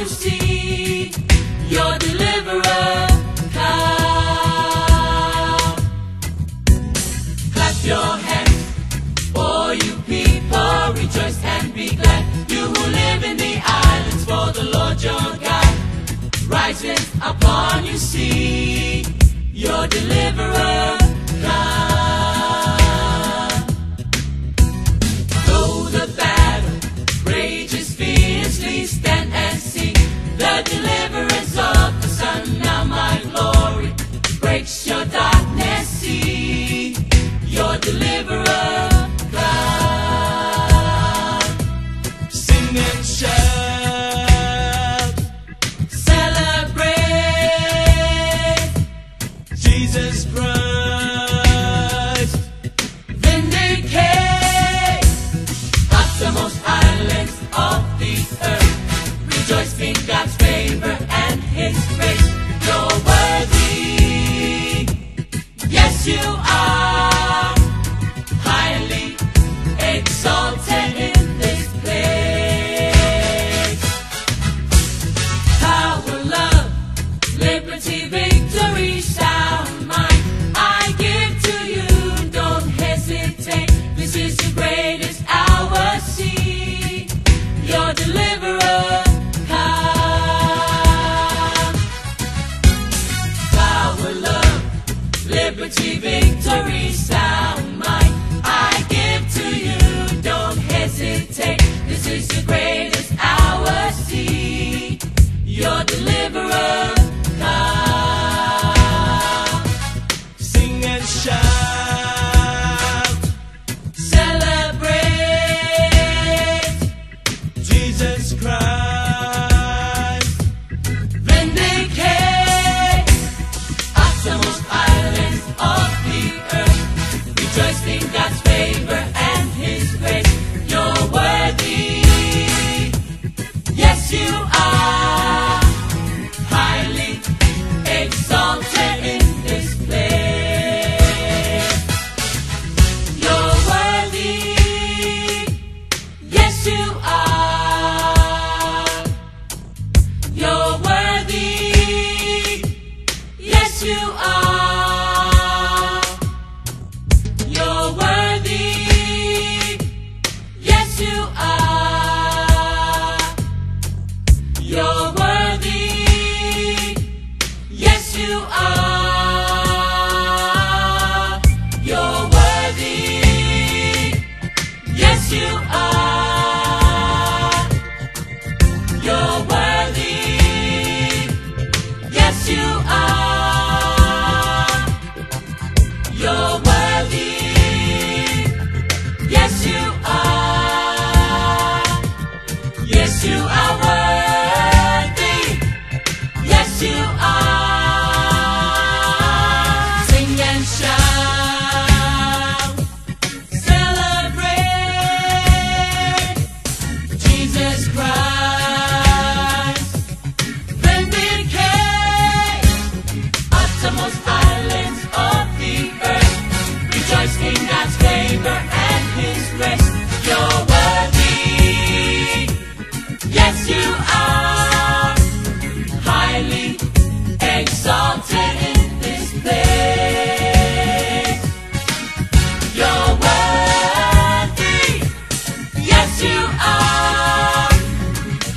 you, see your deliverer come. Clap your hands, all you people, rejoice and be glad. You who live in the islands, for the Lord your God rises upon you, see your deliverer come. Though the battle rages fiercely, stand and see the deliverance of the sun. Now my glory breaks your darkness, see your deliverer come. Sing and shout, celebrate Jesus Christ, vindicate uttermost islands of the earth. Rejoice in God's favor and His grace. You're worthy, yes you are, highly exalted in this place. Power, love, liberty, victory, sound mind, I give to you, don't hesitate. This is your greatest hour, see your deliverer come. Power, love, liberty, victory, sound mind, I give to you, don't hesitate. This is your greatest hour, see your deliverer come. Sing and shout, celebrate Jesus Christ, vindicate uttermost islands of the earth. Rejoice in God's favor and His grace. You're worthy, yes you are, highly exalted in this place. You're worthy, yes you are. You're worthy, yes you are. You're worthy, yes you are. You're worthy, yes you are. You're worthy, yes you are. You're worthy, yes you are. You're worthy, yes you are. Yes you are worthy, yes you are. Sing and shout, celebrate Jesus Christ, vindicate uttermost islands of the earth. Rejoice in God's favor and His grace. You're worthy, yes you are, highly exalted in this place. You're worthy, yes you are,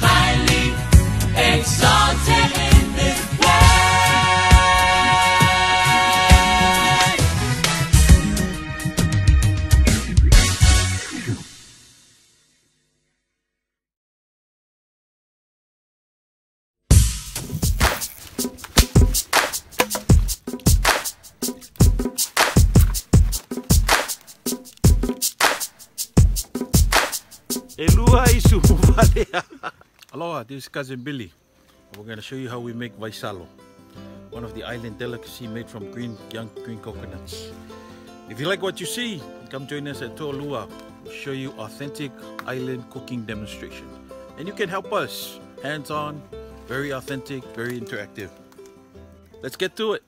highly exalted in this place. Elua isu mufalea. Aloha, this is Cousin Billy. We're going to show you how we make vaisalo, one of the island delicacy made from young green coconuts. If you like what you see, come join us at To'olua. We'll show you authentic island cooking demonstration. And you can help us, hands-on, very authentic, very interactive. Let's get to it.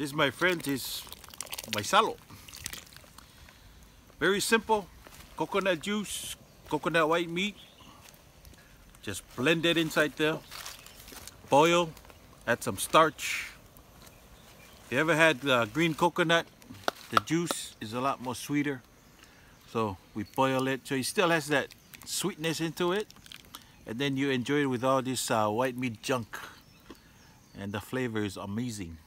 This, my friends, is Vaisalo. Very simple. Coconut juice, coconut white meat. Just blend it inside there. Boil. Add some starch. If you ever had green coconut, the juice is a lot more sweeter. So we boil it so it still has that sweetness into it. And then you enjoy it with all this white meat junk. And the flavor is amazing.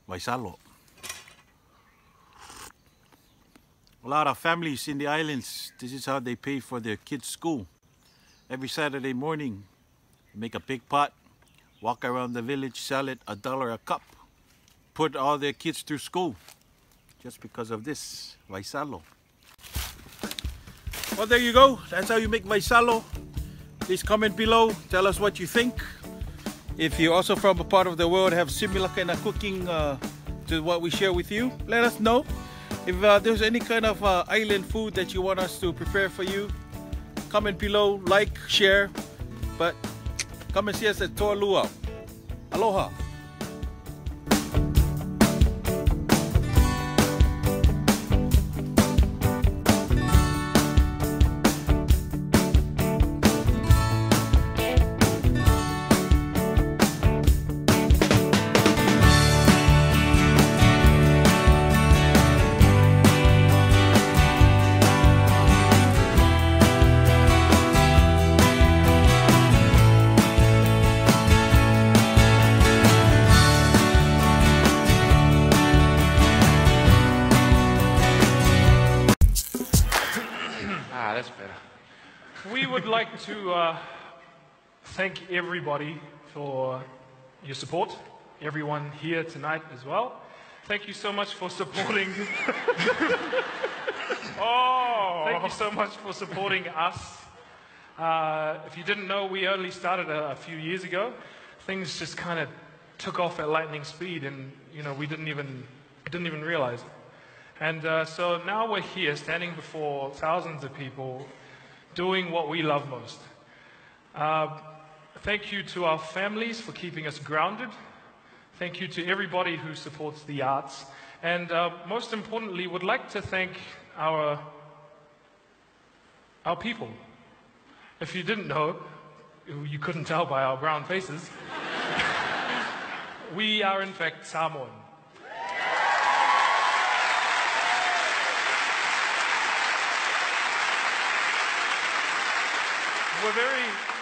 Vaisalo. A lot of families in the islands, this is how they pay for their kids' school. Every Saturday morning, make a big pot, walk around the village, sell it $1 a cup. Put all their kids through school just because of this, Vaisalo. Well, there you go. That's how you make Vaisalo. Please comment below. Tell us what you think. If you're also from a part of the world, have similar kind of cooking to what we share with you, let us know. If there's any kind of island food that you want us to prepare for you, comment below, like, share. But come and see us at Toa Luau. Aloha. We would like to thank everybody for your support, everyone here tonight as well. Thank you so much for supporting. Oh! Thank you so much for supporting us. If you didn't know, we only started a few years ago. Things just kind of took off at lightning speed, and you know, we didn't even realize it. And so now we're here, standing before thousands of people, doing what we love most. Thank you to our families for keeping us grounded. Thank you to everybody who supports the arts. And most importantly, would like to thank our people. If you didn't know, you couldn't tell by our brown faces, we are in fact Samoan.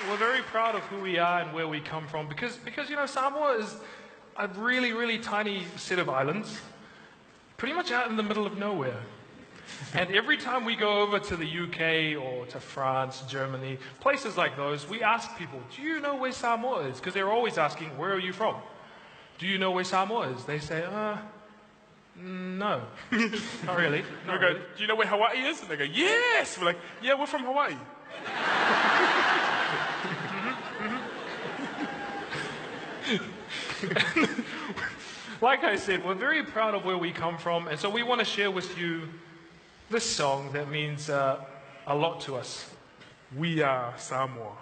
We're very proud of who we are and where we come from because you know, Samoa is a really, really tiny set of islands, pretty much out in the middle of nowhere. And every time we go over to the UK or to France, Germany, places like those, we ask people, do you know where Samoa is? Because they're always asking, where are you from? Do you know where Samoa is? They say, No, not really. Not We go, really. do you know where Hawaii is? And they go, yes. We're like, yeah, we're from Hawaii. Like I said, we're very proud of where we come from, and so we want to share with you this song that means a lot to us. We are Samoa.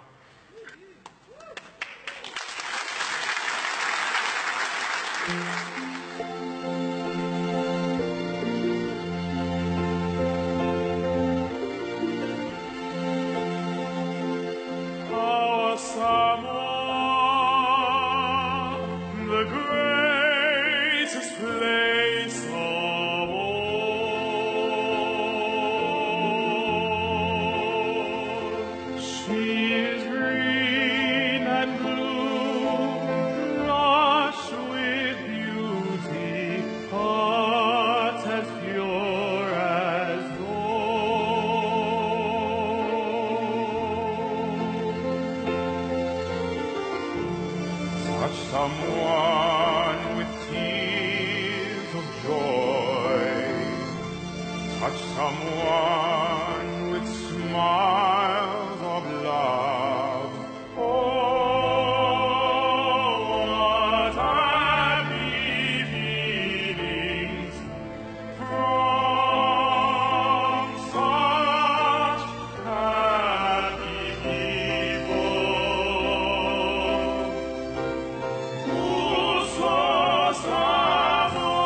Our Samoa, the greatest place of all. She is green and blue, lush with beauty, heart as pure as gold. Touch someone with tears of joy. Touch someone with smiles of love. Oh, what happy feelings from such happy people. Uso Samoa,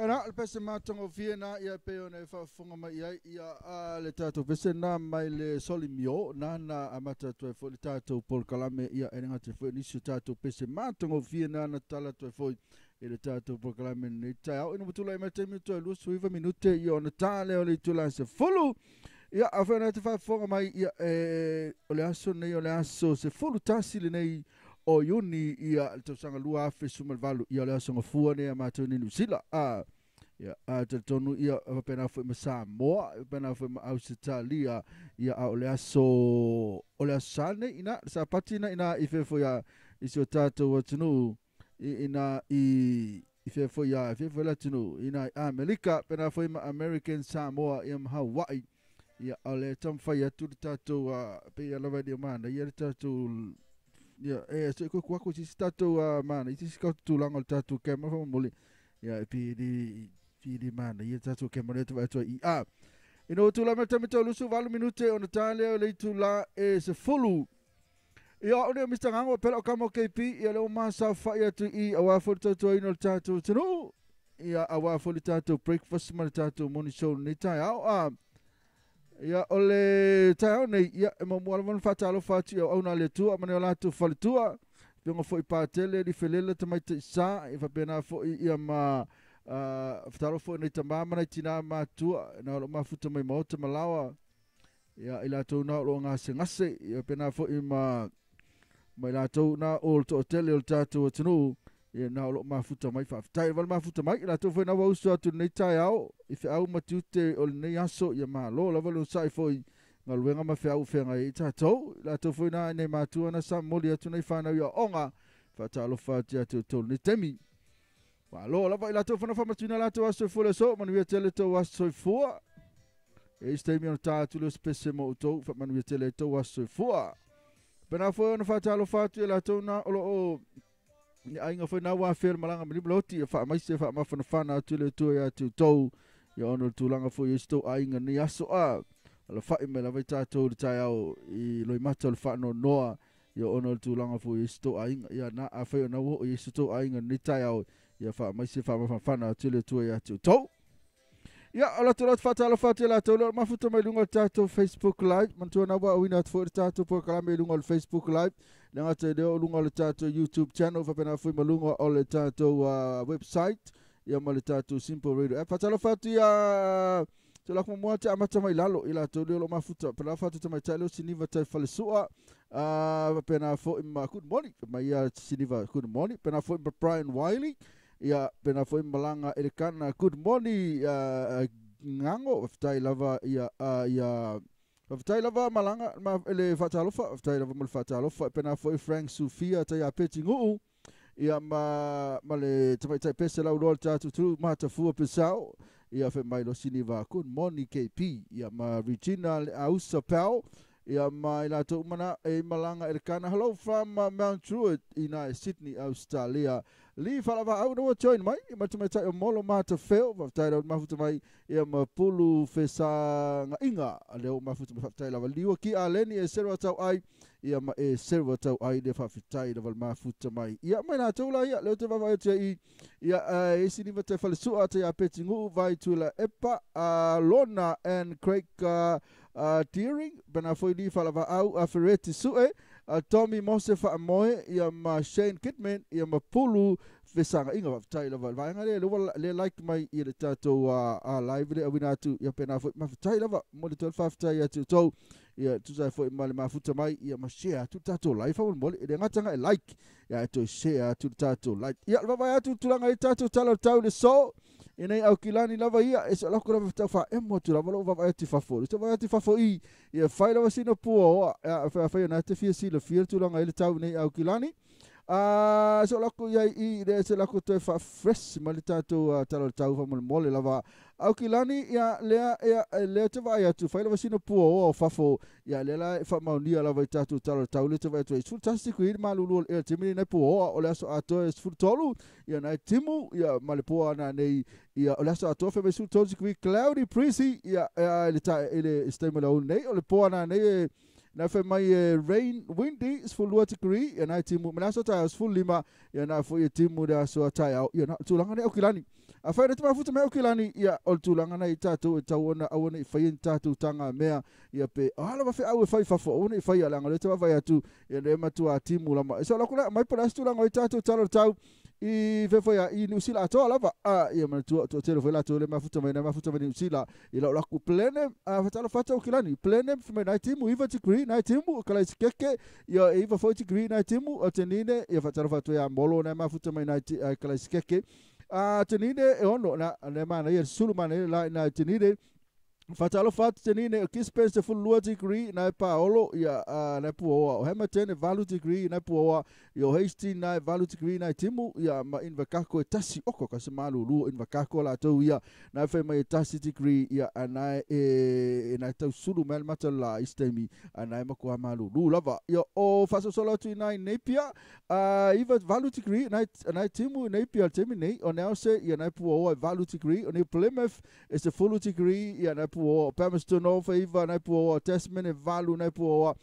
E na, le pese matagofie na ia pei ona e faafofoga mai i ai ia a le tatou pese na mai le Solimio na na amata atu ai foi le tatou polokalame ia e le gata foi nisi o tatou pese matagofie na na tala atu ai foi i le tatou polokalame lenei taeao. Ina ua tulai mai taimi toe 29 minute ia ona ta lea o le itula 10. Ia afai ona te faafofoga mai ia e o le aso nei o le aso 11 lenei o Iuni ia le tausaga 2018 ia o le aso gafua nei a matou nei Niu Sila. A ia a talitonu ia faapena foi ma Samoa, faapena foi ma Ausetalia ia a o le aso sa nei ina le Sapati na ina i fea foi a i si o tatou atunuu ina i fea foi a fea foi le atunuu ina i Amerika, pena foi ma American Samoa ia ma Hawaii. Ia o le taumafai atu le tatou pei lava le mana ia le tatou ia e se ko ko si tatou mana i si ka tulaga o le tatou camera fa mole ia e pili mana ia tatou camera tu atu i a ina tula mai tami tolu su valu minute ona tale o le itula e se fulu. Ia o le Mr. Gango pela o kamo KP ia le o masa fai atu i awa fo tatou ino le tatou tunu ia awa fo le tatou breakfast ma le tatou morning show ni tai au a ia o le taeao nei ia e mamua lava na faatalofa atu i auauna a le Atua ma ni o latou faletua fioga foi patele li felela tamaita'i sa e faapena foi ia ma fatalofa foi nei tamā ma nai tinā matua na o loo mafuta mai maota ma laoa ia i latou na o loo gasegase ia faapena foi ma i latou na o le toatele o le tatou atunuu ia na o loo mafuta mai faafetai lava le mafuta mai i latou foi na ua usu atu lenei taeao i feau ma tiute o lenei aso ia malo lava le osa'i foi galuega ma feau feagai ai tatou i latou foi na nei matua na sa momoli atu nei fanau i aoga faatalofa atu ia te outou lenei taimi. Malo lava i latou foi na faamatuina latou aso soifua le aso manuia tele tou aso soifua. E isi taimi ona ta atu le osipese mo outou faamanuia tele ai tou aso soifua. Pena foi ona faatalofa atu i latou na o loo ni aiga foi na ua afea le malaga ma lima ia faamaise faamafanafana atu le Atua ia te outou ia ona o le tulaga foi i isi tou aiga nei aso a alafai mai lava i tatou le taeao i loimata o le faanoanoa ia ona o le tulaga foi i isi tou aiga ia na afai ona ua oo i isi tou aiga nei taeao ia faamaise faamafanafana atu le Atua ia te outou. Ia o latou latou faatalofa atu i latou lea o le mafuta mai luga o le tatou Facebook Live manatua na ua auina atu foi le tatou polokalame i luga o le Facebook Live le gata i lea o luga o le tatou YouTube channel faapena foi ma luga o le tatou website ia ma le tatou Simple Radio app. Faatalofa atu ia te lako mamua te amata mai lalo i latou lea o loo mafuta pela fatu tamaitai leo Siniva tai falesua faapena foi ma good morning mai ia Siniva good morning pena foi ma Brian Wiley ia pena foi malaga Elekana good morning Ngango faafetai lava ia ia faafetai lava malaga ma le faatalofa faafetai lava mo le faatalofa pena foi Frank Sofia tai apeti nguu ia ma le tamaitai pese lauloa le tatou tu matafua pesao ia fe mai lo Siniva good morning KP ia ma Regina le Ausa Pau ia ma i latou mana e malaga Elekana hello from Mount Druitt ina Sydney Australia li falava au no join mai ma tamaitai o molo mata feo faafetai lava mafuta mai ia ma pulu fesaga'iga lea ua mafuta mai faafetai lava liua ki aleni e serua tau ai ia ma e serua tau ai le faafetai lava le mafuta mai ia mai latou la ia lea te vaavaai atu ai ia e siniva te falesua te ia peti nguu vai tula epa Lona and Craig Deering pena foi li falava au a Ferretti Sue Tommy Mose Faamoe ia ma Shane Kidman ia ma Pulu fesaga'iga faafetai lava le vaega lea ua le like mai i le tatou live le auina atu ia pena foi mafatai lava mo le toe faafetai atu outou ia tusa ai foi ma le mafuta mai ia ma share atu le tatou live faamolemole e le gata e like ia e toe share atu le tatou like ia le vaavaai atu tulaga i tatou tala o le tau le so ina Aukilani lava ia e so lako lava tau faaemo atu lava lou vaavaai atu i fafo le vaavaai atu i fafo i ia fai lava sina pua oa ia fai ona te fia silafia le tulaga i le tau nei Aukilani so lako ia i le se lako toe faafresh ma le tatou tala o le tau faamolemole lava Aukilani ia lea ia lea te vaai atu fai lava sina pua oa o fafo ia lea la e faamaonia lava i tatou tala o le tau le te vaai atu ai 11 tikui malulu o le timi nei pua oa o le aso atoa e 13 ia nai timu ia ma le pua ana nei ia o le aso atoa fe mai 13 tikui cloudy breezy ia le ta le statement o nei o le pua ana nei na fe mai rain windy 12 degree ia nai timu ma le aso taeao 15 ia na foi e timu le aso taeao ia na tulaga nei Aukilani Afai le mafuta mai Aukilani ia o le tulaga na i tatou e tau ona aua nei faia ni tatou taga mea ia pe o ala fa au e fai fafo aua nei faia leaga o lea te vaavaai atu ia lea matua timu lama. E so la mai po le a se tulaga o i tatou tala o le tau i fefo ia i Niu Sila atoa lava a ia manatua toatele foi latou le mafuta mai na mafuta mai Niu Sila i lau laku plene a fatalo fata Aukilani plene mai nai timu 9 degree nai timu kala isikeke ia e 9 foi degree nai timu o tenine ia fatalo fatu ia molo na mafuta mai nai kala isikeke a tenine e ono na na mana ia sulu mana la na tenine fatalo fatu tenine o Gisborne se 12 degree nai Paolo ia nai Puoa o Hamilton e 8 degree nai Puoa ia o Hastings nai 8 degree nai Timu ia ma Invercargill e tasi oko ka se malulu Invercargill latou ia nai fai mai e tasi degree ia nai e nai tau sulu mai le mata la i se taimi nai matua malulu lava ia o faasolosolo atu i nai Napier 8 degree nai Timu Napier le taimi nei o Nelson ia nai Puoa e 8 degree o New Plymouth e 10 degree ia nai Puoa Palmerston North e 9 nai Puoa Tasman e 8 nai Puoa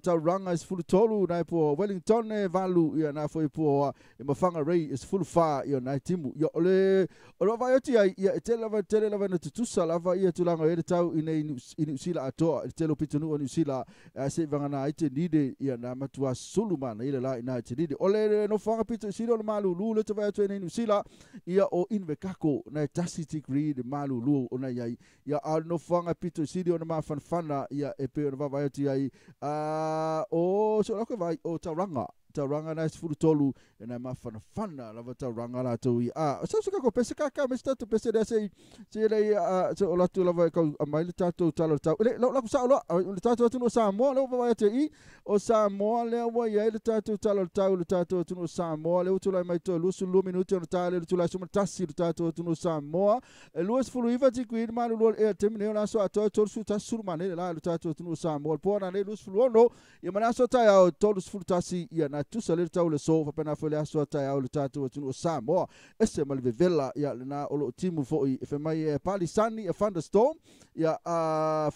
Tauranga e 13 nai Puoa Wellington e 8 ia nai foi Puoa e ma Whangarei e 14 ia nai Timu ia o le vaai atu ai ia e tele lava na tutusa lava ia tulaga e le tau i nei i Niu Sila atoa i le tele o pitonuu o Niu Sila se i vagana ai te nide ia na matua sulu mana i le la i nai te nide o le nofoaga pito i sili o le malulu le te vaai atu ai nei Niu Sila ia o Invercargill nai tasi degree le malulu o nai ai ia a le nofoaga pito i sili o na mafanafana ia e pei ona vaavaai atu ai o so lako vai o Tauranga nai 13 e nai mafanafana lava Tauranga latou ia a so so ka pese ka ka me tatou pese le se se le so o latou lava ka mai le tatou tala o le tau le la ku sa lo le tatou atunuu o Samoa le ua vaai atu i o Samoa lea ua i ai le tatou tala o le tau le tatou atunuu o Samoa le ua tulai mai toe 22 minute ona ta le tulai 11 le tatou atunuu o Samoa e 29 degree le malulu e taimi nei o le aso atoa 31 sulu mane le la le tatou atunuu o Samoa le po ana nei 26 ia ma le aso taeao 31 ia na tusa le tau le so faapena foi le aso taeao le tatou atunuu o Samoa ese ma le vevela ia lena o loo timu foi e fai mai e palisani e thunderstorm ia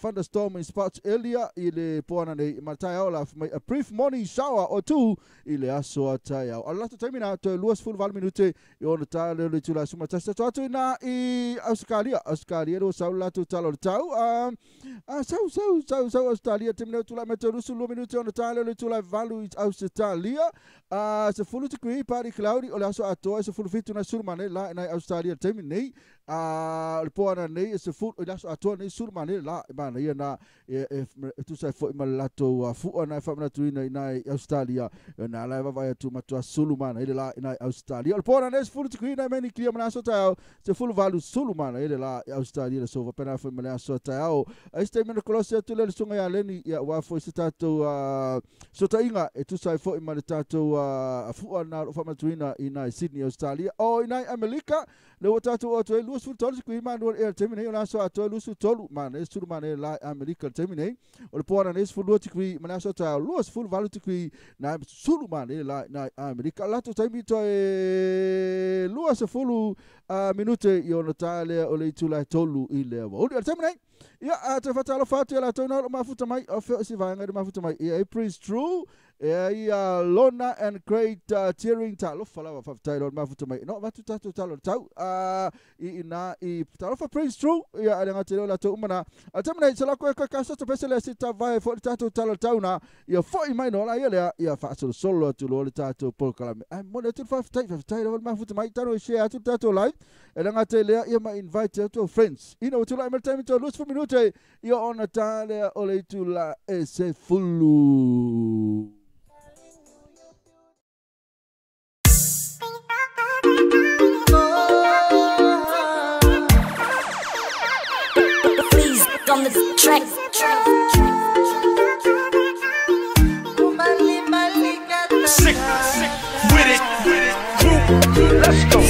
thunderstorm in spots earlier i le poana nei ma le taeao la fai mai a brief morning shower or two i le aso a taeao. A le latou taimi na toe 28 minute i ona ta le itula suma tasi tatou atu ina i Australia Australia ua sau le latou tala o le tau sau sau sau sau Australia taimi nei tulai mai toe 22 minute ona ta le itula 8 i Australia 10 degree party cloudy o le aso atoa e 17 na sulu mane la nai Australia le taimi nei o le poana nei e 10 o le aso atoa nei sulu mane la e mana ia na e tusa ai foi ma le latou fua na e faamanatuina i nai Australia na la e vaavaai atu matua sulu mana i le la i nai Australia o le poana nei 10 degree nai mani clear ma le aso taeao 18 sulu mana i le la i Australia le so faapena foi ma le aso taeao ai se taimi na kolosi atu le susuga ia Leni ia ua foi se tatou sotaiga e tusa ai foi ma le tatou fua na o loo faamanatuina i nai Sydney Australia o i nai Amerika le ua tatou oo atu ai 23 degree manua le ea le taimi nei o le aso atoa 23 mana e sulu mana le la i Amerika le taimi nei o le poana nei 12 degree ma le aso taeao 28 degree na sulu mana le la i nai Amerika. O le latou taimi toe 20 minute i ona ta lea o le itula e 3 i le aoauli. O le taimi nei ia a toe faatalofa atu ia latou na o loo mafuta mai o fea o se vaega i le mafuta mai ia April's True e ai Lona and Great Tearing talofa lava faafetai loa le mafuta mai no avatu tatou tala o le tau i ina i talofa Prince True ia ale gata leo latou uma na a le taimi nei se lako e koe kasoto pese lea se tavae foi le tatou tala o le tau na ia foi mai no la ia lea ia faasolosolo atu loa le tatou polokalame ae momoli atu le faafetai faafetai lava le mafuta mai tano i share atu le tatou live e le gata i lea ia ma invite atu au friends ina ua tulai mai le taimi toe 20 minute ia ona ta lea o le itula e 10. Please on the track. Sick, sick with it, group. Let's go.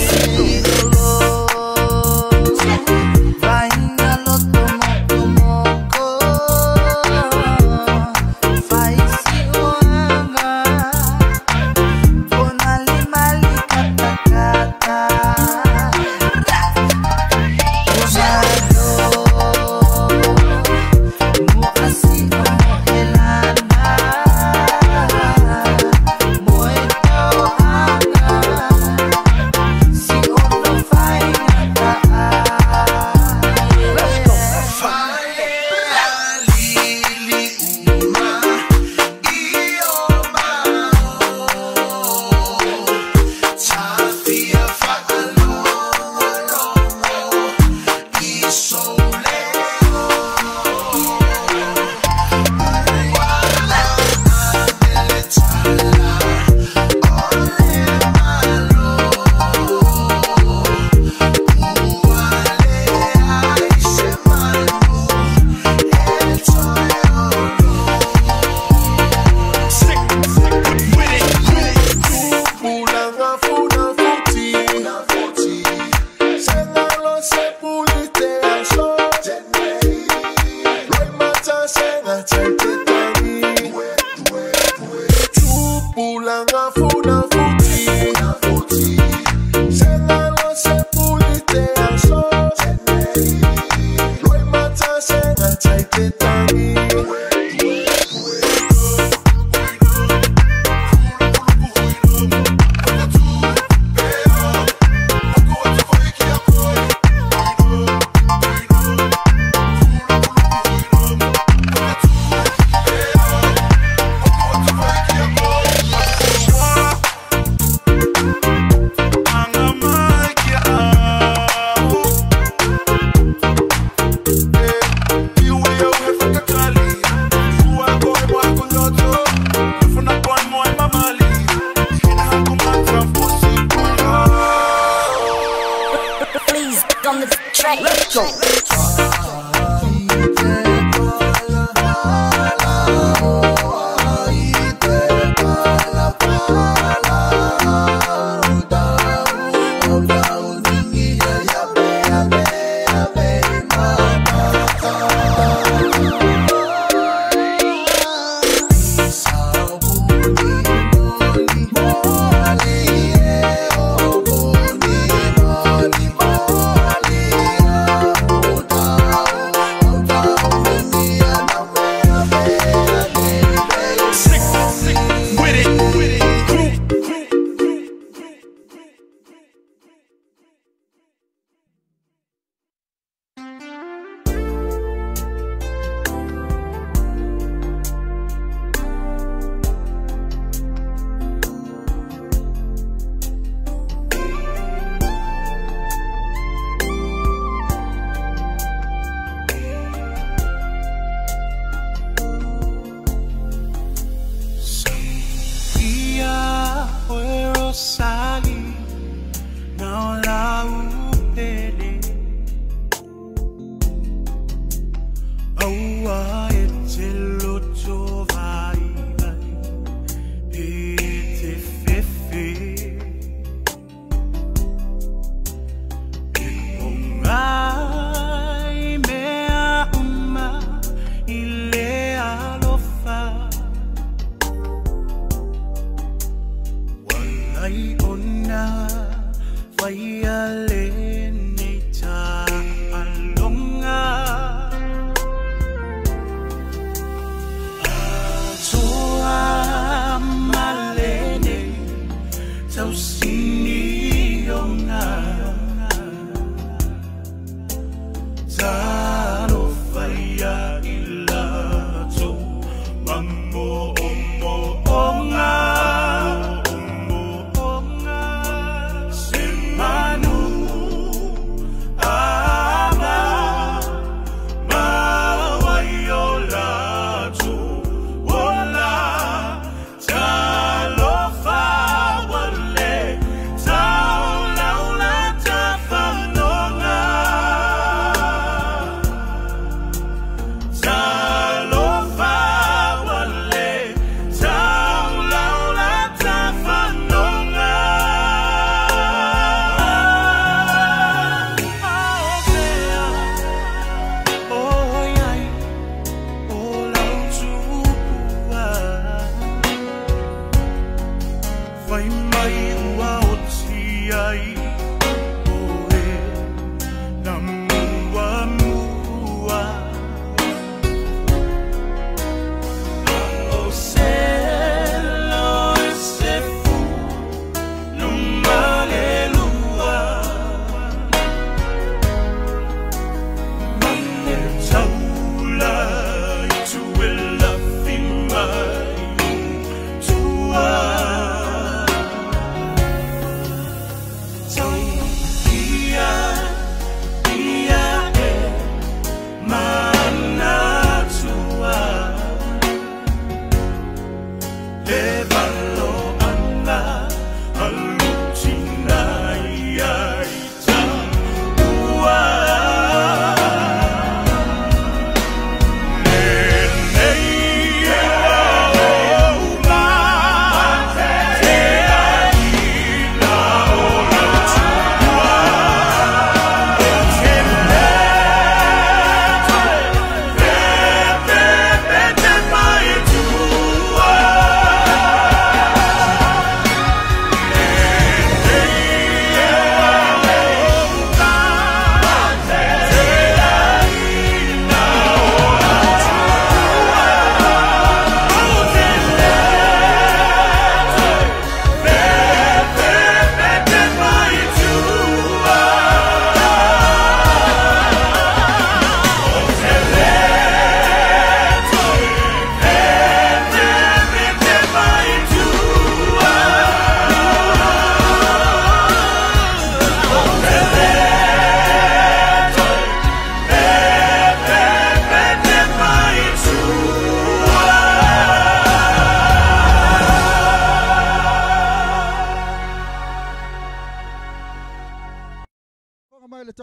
Si Please on the track. Let's go. Oh,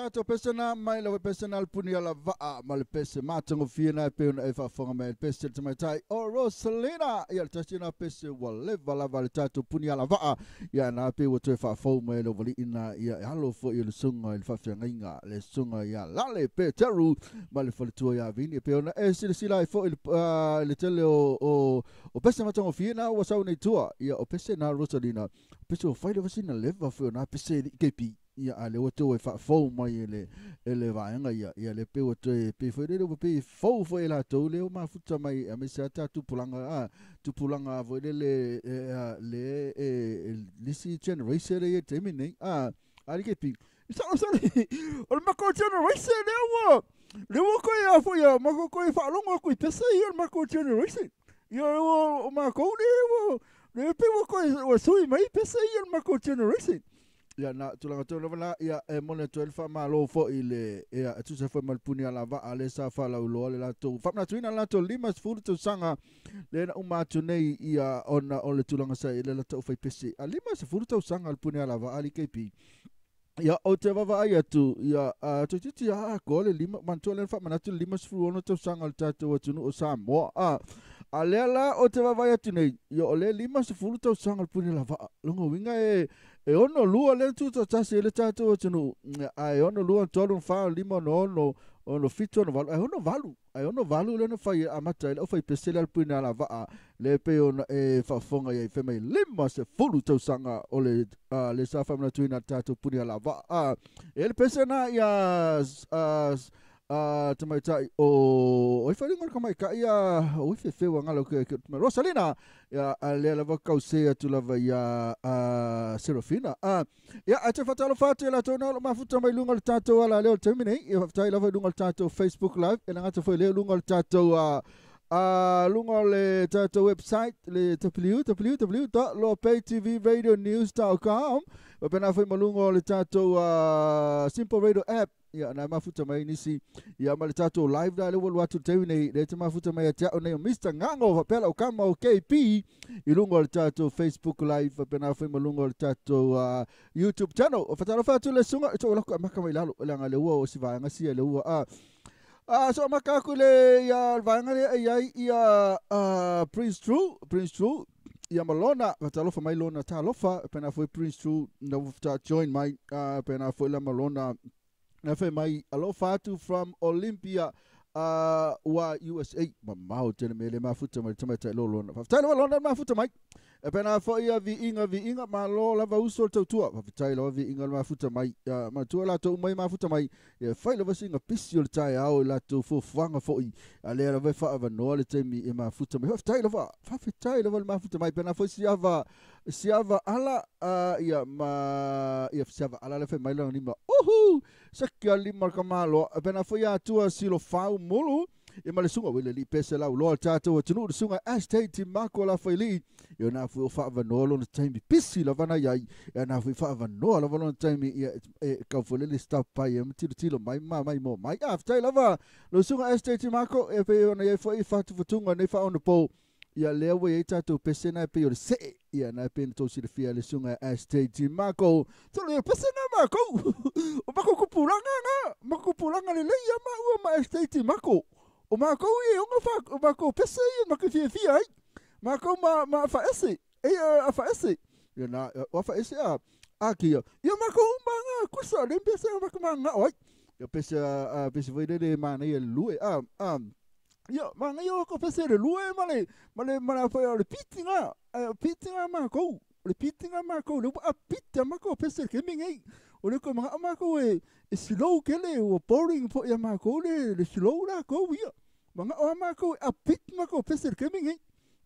Tatou pese na mai lava pese na le puni ala vaa ma le pese matagofie na e pei ona e faafofoga mai le pese le tamaitai o Rosalina. Ia le tasi na pese ua leva lava le tatou puni ala vaa. Ia na pe ua toe faafou mai le uavalii na ia e alo foi le susuga i le faafeagaiga le susuga ia Lale Peteru ma le faletua ia Vini e pei ona e silasila ai foi le tele o o pese matagofie na ua sau nei tua. Ia o pese na Rosalina pese ua fai lava sina leva foi o na pese i KP. Ia a le ua toe faafou mai e le vaega ia ia le pe ua toe pe foi le ua pe fou foi latou le o mafuta mai a me se ata tupulaga a tupulaga foi le le e lisi generation le e taimi nei a a le kepi sa sa o le mako generation le ua koe a foi a mako koe faalogo aku i pese ia le mako generation ia ua o makou le ua le pe ua koe ua sui mai pese ia le mako generation. Ia na tulaga tonu lava la ia e moni atu ai le faamalo foi le ia e tusa foi ma le puni alavaa le sa faalauiloa le latou faamanatuina le latou 50 tausaga le na uma atu nei ia ona o le tulaga sa i le latou faipese a 50 tausaga le puni alavaa le KP. Ia ou te vaavaai atu ia a toeitiiti a atoa le lima manatua lea na faamanatu le 56 tausaga o le tatou atunuu o Samoa a a lea la ou te vaavaai atu nei ia o le 50 tausaga o le puni alavaa lona uiga e e 62 lea na tutoatasi ai le tatou atunuu ae 62 3 4 5 6 6 7 6 8 ae 68 ae 68 lea na fai amata ai le aufaipese lea le puni alavaa le pei ona e faafofoga i ai fai mai 50 tausaga o le le sa faamanatuina le tatou puni alavaa e le pese na ia a tamaitai o oi fai le tamaitai ia oi fefe ua ngalo ke Rosalina ia a lea lava kause atu lava ia a Serafina a ia a te faatalofa atu i latou na o lo o mafuta mai luga o le tatou ala lea o le taimi nei ia faafetai lava i luga o le tatou Facebook Live e le gata foi lea luga o le tatou a luga o le tatou website le www.loapaytvradionews.com faapena foi ma luga o le tatou Simple Radio app ia na mafuta mai nisi ia ma le tatou live la le ua alu atu le taimi nei le te mafuta mai ia te au nei o Mr Ngango faapea lau kama o KP i luga o le tatou Facebook Live faapena foi ma luga o le tatou YouTube channel. O faatalofa atu le susuga e lako amaka mai lalo leaga le ua o si vaega sia le ua a so maka aku le ia le vaega lea e iai ia Prince True Prince True ia Malona faatalofa mai lona talofa pena foi Prince True na ua join mai pena foi la Malona na fai mai alofa atu from Olympia ua USA mamao tele me le mafuta mai tamaitai lolona faafetai lava lona mafuta mai e pena foi ia viiga viiga malo lava uso le tautua faafetai lava viiga le mafuta mai matua latou mai mafuta mai ia fai lava singa pisi o le taeao i latou fuafuaga foi a lea lava e faaavanoa le taimi e mafuta mai faafetai lava le mafuta mai pena foi siava siava ala ia ma ia siava ala le fai mai lona lima uhu sakia lima ka malo pena foi atua silo fau mulu e ma le suga wele li pese lau loa tatou atunuu le suga ST Timako la faili ia na foi o faavanoa lona taimi pisi lava na iai ia na foi faavanoa lava lona taimi ia e kau foi le stop pai e tilotilo mai ma mai mo mai a faafetai lava lo suga ST Timako e pei ona iai foi fatufutuga nei faaonapo ia lea ua iai tatou pese na e pei o le see ia na e pei na tou silafia le suga ST Timako tolo ia pese na makou o mako kupulaga ga mako kupulaga lelei ia maua ma ST Timako o makou ia ona fa o makou pese ia mako fiafia ai makou ma faese e a faese ia na o faese a kia ia makou manga kusa le pese mako manga oi ia pese a pese foi le mana ia lue a ia manga ia ko pese le lue ma le ma foi le pitinga pitinga makou le pitinga makou le a pita makou pese ke mingai o le ko manga makou e slow kele o boring po ia makou le slow la ko ia manga o makou a pit makou pese ke mingai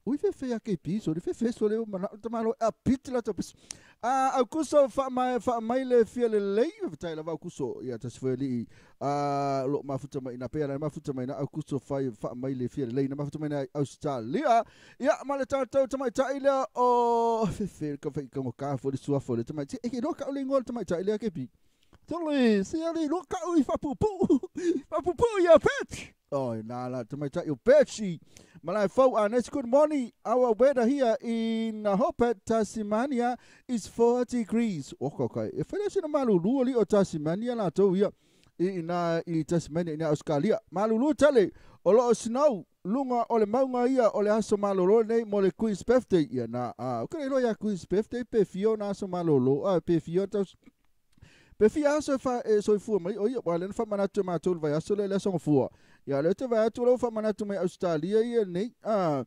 ui fefe a KP so le fefe so le mana tamalo a pit la to a au kuso fa mai le fia le lei faafetai lava au kuso ia tasi foi alii a lo mafuta mai na pea na mafuta mai na au kuso fai fa mai le fia le lei na mafuta mai na Australia ia ma le tatou tamaitai lea o fefe ka fai ka ka fo le suafo le tamaitai e ke lo ka o le ngoa le tamaitai lea KP tole se ale lo ka o i fapupu fapupu ia pet oh na la tamaitai o Betsy Malai fau next good morning. Our weather here in Hobart, Tasmania is 4 degrees. Okay. E whaia sina malu lua li o Tasmania la tau ia. I ina i Tasmania ina Australia. Malulu tele o loo sinau luga o le mauga ia o le aso malolo nei mo le Queen's Birthday. Ia na a o ke lo ia Queen's Birthday pe fio na aso malolo a pe fio tau pe fia aso e fa e soifua mai o ia wa le fa manatu matou vai aso le le aso fua. Ia le te vai atu lo fa manatu mai Australia ia nei a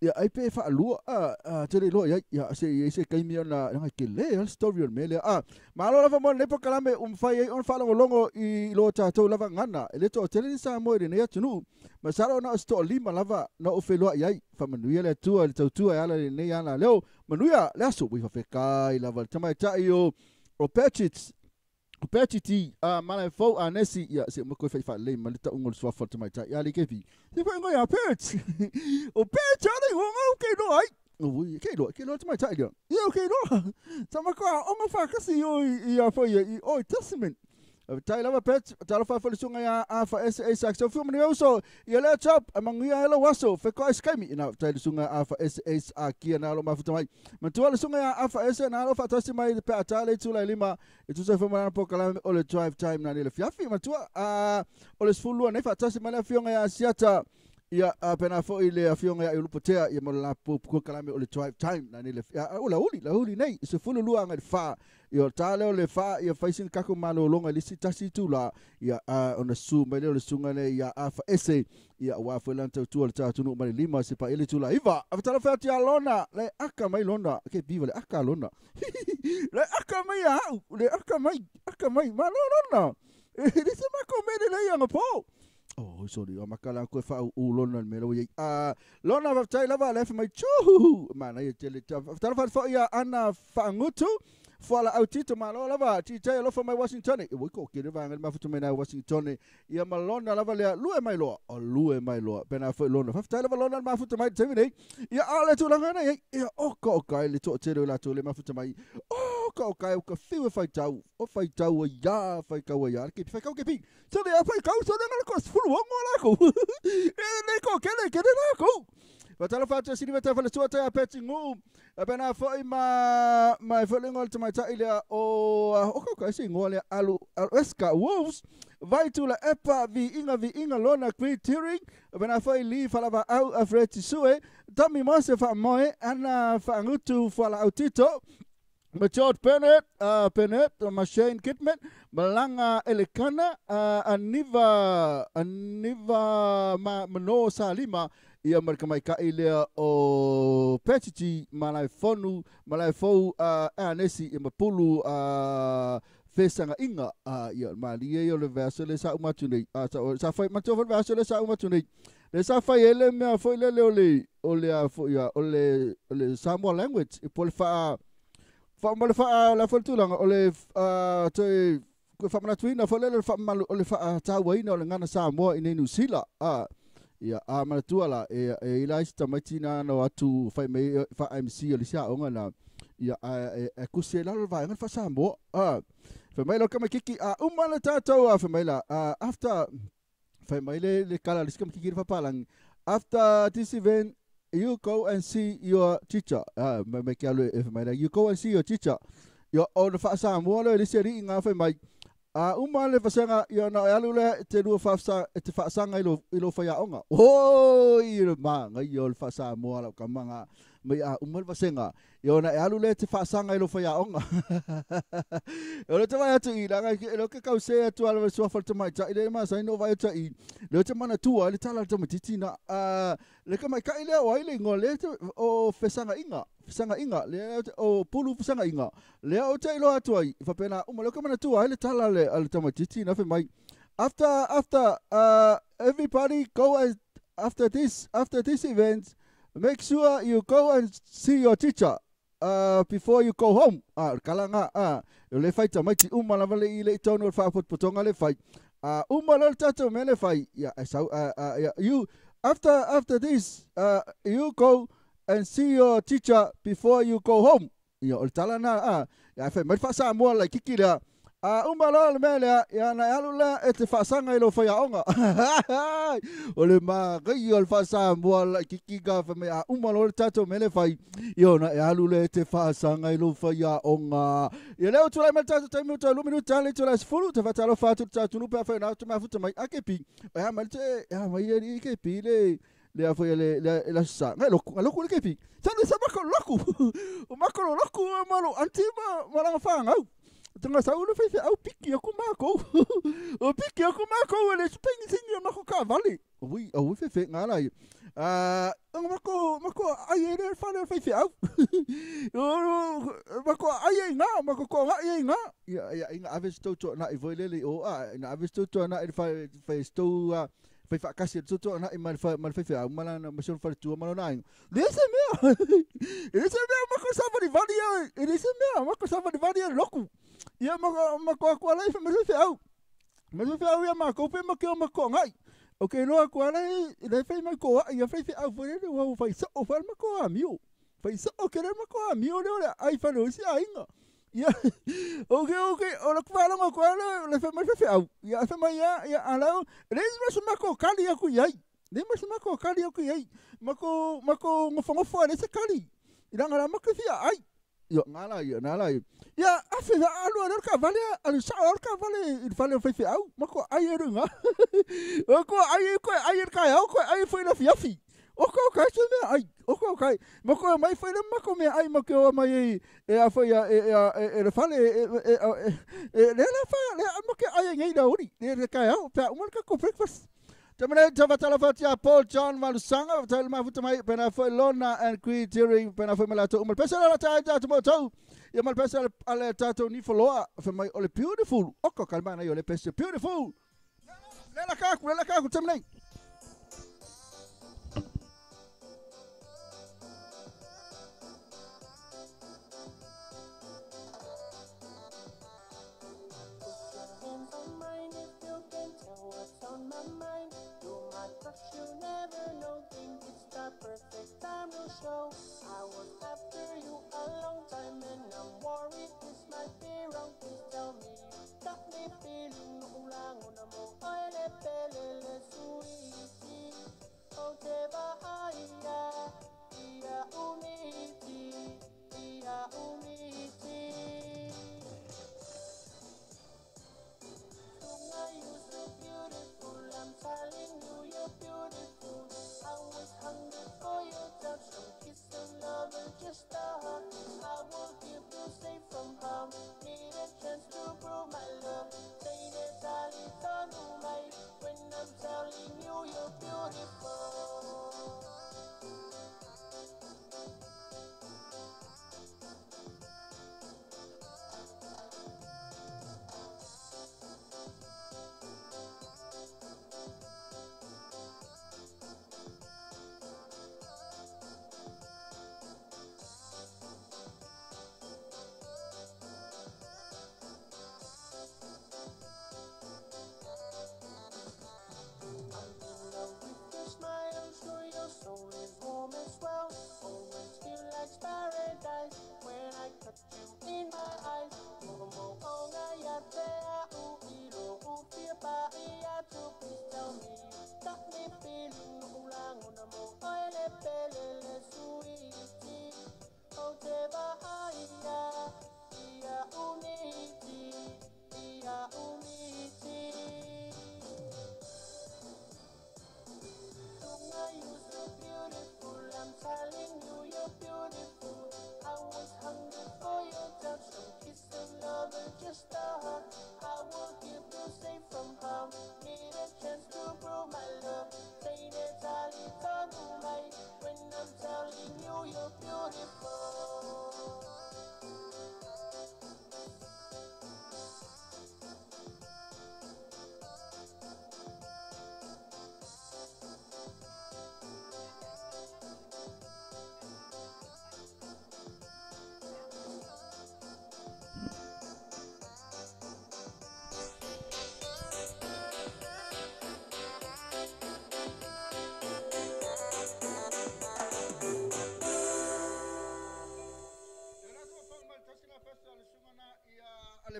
ia ai pe faalua a te le loa ia ia se ia se kaimi ona nga ke le a story o le mea a malo lava mo le polokalame fai ai ona faalogologo i lo tatou lava gana e le toatele ni Samoa i lenei atunuu masalo ona o se toalima lava na ou feloai ai faamanuia le Atua i le tautua e ala i lenei ala leo manuia le aso ui faafekai lava le tamaitai o Patrick o Patrick a mana fou a Nesi ia se mo ko fai fa le ma le taunga o le suafa o le tamaitai ia le kepi se fa ngoia Patrick o Patrick ale o ngau ke no ai o ui ke no tamaitai ia ia ke no tama ko o ma fa kasi o ia fo ia i o Testament Tai lava Pet, talofa fo le suga ia a fa S A Sax. So fiu mani uso, ia lea chop, a manguia elo waso, fe ko ice kaimi. Ina tai le suga a fa S A a kia na alo mafuta mai. Matua le suga ia a fa S na alo fa tasi mai pe a tale tula lima. E tusa fo mana po kalame o le drive time na ni le fiafi. Matua a o le sfulua nei fa tasi mai le afioga ia Siata. Ia a pena fo i le afioga ia Ulupotea ia mo la po kalame o le drive time na ni le o la uli nei se fulu lua ngai fa ia tale o le fa ia faisi kako malolonga i le si tasi tula ia a ona su mai le o le sunga le ia a fa ese ia wa fo lan tau tua le tatu mai lima se pa ele tula iva a tala fa tia lona le aka mai lona ke biva le aka lona le aka mai a le aka mai ma lona e le se ma ko me le ia ngapo. Oh, sorry, o makala ko fa u lona me lo ia. A lona va tai lava le fa mai chu. Mana ia tele ta fa fa ia ana fa ngutu. Fuala au tito malo lava ti tai alofa mai Washington. E ko ke le vanga mafutu mai na Washington. Ia malona lava le lue mai loa. O lue mai loa. Pena fo lona. Fa tai lava lona mafutu mai te nei. Ia ale tu langa nei. Ia o ko kai le to tele la to le mafutu mai. O ko kai o ka fiu fai tau. O fai tau ia fai kau ia. Ke fai kau ke pi. So le fai kau so le ko fulu o la ko. E le ko ke le ke le ko. Fatala fatu sini mata fale suata ya peti ngu. Bena foi ma ma foi ngol te mai tai le o o ko se ngo le alu Eska Wolves vai tu la epa vi inga lona Great Tearing. Bena foi li fala va au afreti sue. Tommy Mose fa moe ana fa ngutu fala autito. Ma George Bennett, Bennett, ma Shane Kidman, Malanga Elekana, Aniva ma Mano Salima, ia marka mai ka ilea o Petiti, malai fonu, malai fou, Anesi, ia mapulu, fesanga inga, ia malie ia le verso le sa umatu nei, sa fai, matua fai verso le sa umatu nei, le sa fai ele mea foi le le o le a foi ia, o le Samoa language, e po le fa fa mo le fa la foltulanga o le te ko fa manatuina fo le fa malu o le fa tauaina o le ngana Samoa i nei New Zealand a ia a manatua la e ila ista maitina no atu fai me fa MC o le sia onga na ia e kusi la va ngan fa Samoa a fa mai lo kama kiki a uma le tatou a fa mai la after fa mai le kala le skam kiki fa palang after this event you go and see your teacher. Me ke alo e mai you go and see your teacher. Yo o le fa Samoa le seri nga fa mai. A uma le fasanga ia na alu le te lua fa sa te fa sanga i lo fa ia onga. O i le ma ngai yo le fa Samoa la ka manga mai a uma le fasenga. Yo na alu le te fa sanga i lo fa ia onga. O le te vai atu i la ngai lo ke kau se atu ala sua fa te mai ta ile ma sa no vai atu i le te mana tua le tala te matiti na le ka mai kai le o ai le ngo le o fesanga inga le o pulu fesanga inga le o te ilo atu ai fa pena uma le ka mana tua le tala le ale te matiti na fe mai after everybody go and after this event make sure you go and see your teacher before you go home. Kalanga le fai tamaiti uma lava le i le tono o faapotopotoga le fai uma le tatou mea le fai ia sau you after this you go and see your teacher before you go home. Ia o le tala na ia fai mai faasamoa la kiki lea A uma loa le mea lea, ia na e alu lea e te faasaga i lou faiaoga. O le manaia o le faasamoa laitiiti ka fai mai a uma loa le tatou mea lea e fai, ia ona e alu lea e te faasaga i lou faiaoga. Ia lea ua tulai mai le tatou taimi ua toe 2 minute lava le itula e 10, ou te faatalofa atu i le tatou atunuu pe afai o lena ou te mafuta mai. A KP, e a mai le te, e a mai le alii KP le le a foi le le le aso Sa. Ngai loku, ngai loku le KP. Sa le sa mako loku. O mako loku ma lo anti ma ma langa whangau. Tanga sau le whaiwhe au piki aku mākou. O piki aku mākou e le spengi singi o mako ka vale. Ui, au whewhe ngā lai. Mako, mako ai e le whare whaiwhe au. Mako ai e ngā, mako ko ngā e ngā. Ia, ia, inga ave stou toa na i voi lele o a, ina ave stou toa na i whai, whai stou, whai whaakasi e stou toa na i ma le whaiwhe au, ma lana, ma sona whare tua, ma lona ainga. Le se mea, e le se mea, mako sa whare whare e, e le se mea, mako sa whare whare e loku. Ia, mako, mako aku ala i whai, ma whaiwhe au. Ma whaiwhe au ia mākou pe ma keo mako ngai. O ke loa aku ala i, le whai mai ko a, ia whaiwhe au whai le, wau whai sa o whai mako a mio. Whai sa o ke le mako a mio le o le ai whare o si a inga. Ia, ok, ok, o le kuwalonga ko ala, le whai mai whaiwhe au. Ia, whai mai ia, ia, ala, le masu mako kali aku iai. Le masu mako kali aku iai. Mako, mako ngofongofo le se kali. I ranga la mako fia ai. Ia, ngā la ia, nā la ia. Ia, awhe, alu alu ka vale, alu sa alu ka vale, i vale o whaiwhe au, mako ai e runga. O ko ai e koe, ai e kai au, koe ai e whai la fiafi. O ko kai se mea ai, o ko kai. Mako e mai whai le mako mea ai, mako o mai e, e a whai a, e, e, a, e, e le fale, e, e, e, e, e, le la wha, le a mako ai e ngei la uri, le le kai au, pea umar ka ko breakfast. Tamane te whatala whatia Paul John Malusanga, whatala mafuta mai, pena foi Lona and Queen Terry, pena foi malato umal pesa la ta ta mo tau. Ia mal pesa ale tatou ni foloa, fa mai ole beautiful. Oko kalmana yo le pesa beautiful. Le la kaku, le la kaku tamane. Perfect time to show. I was after you a long time and I'm worried this might be wrong. Please tell me you got me feeling. Ulango na mo oele pele le sui.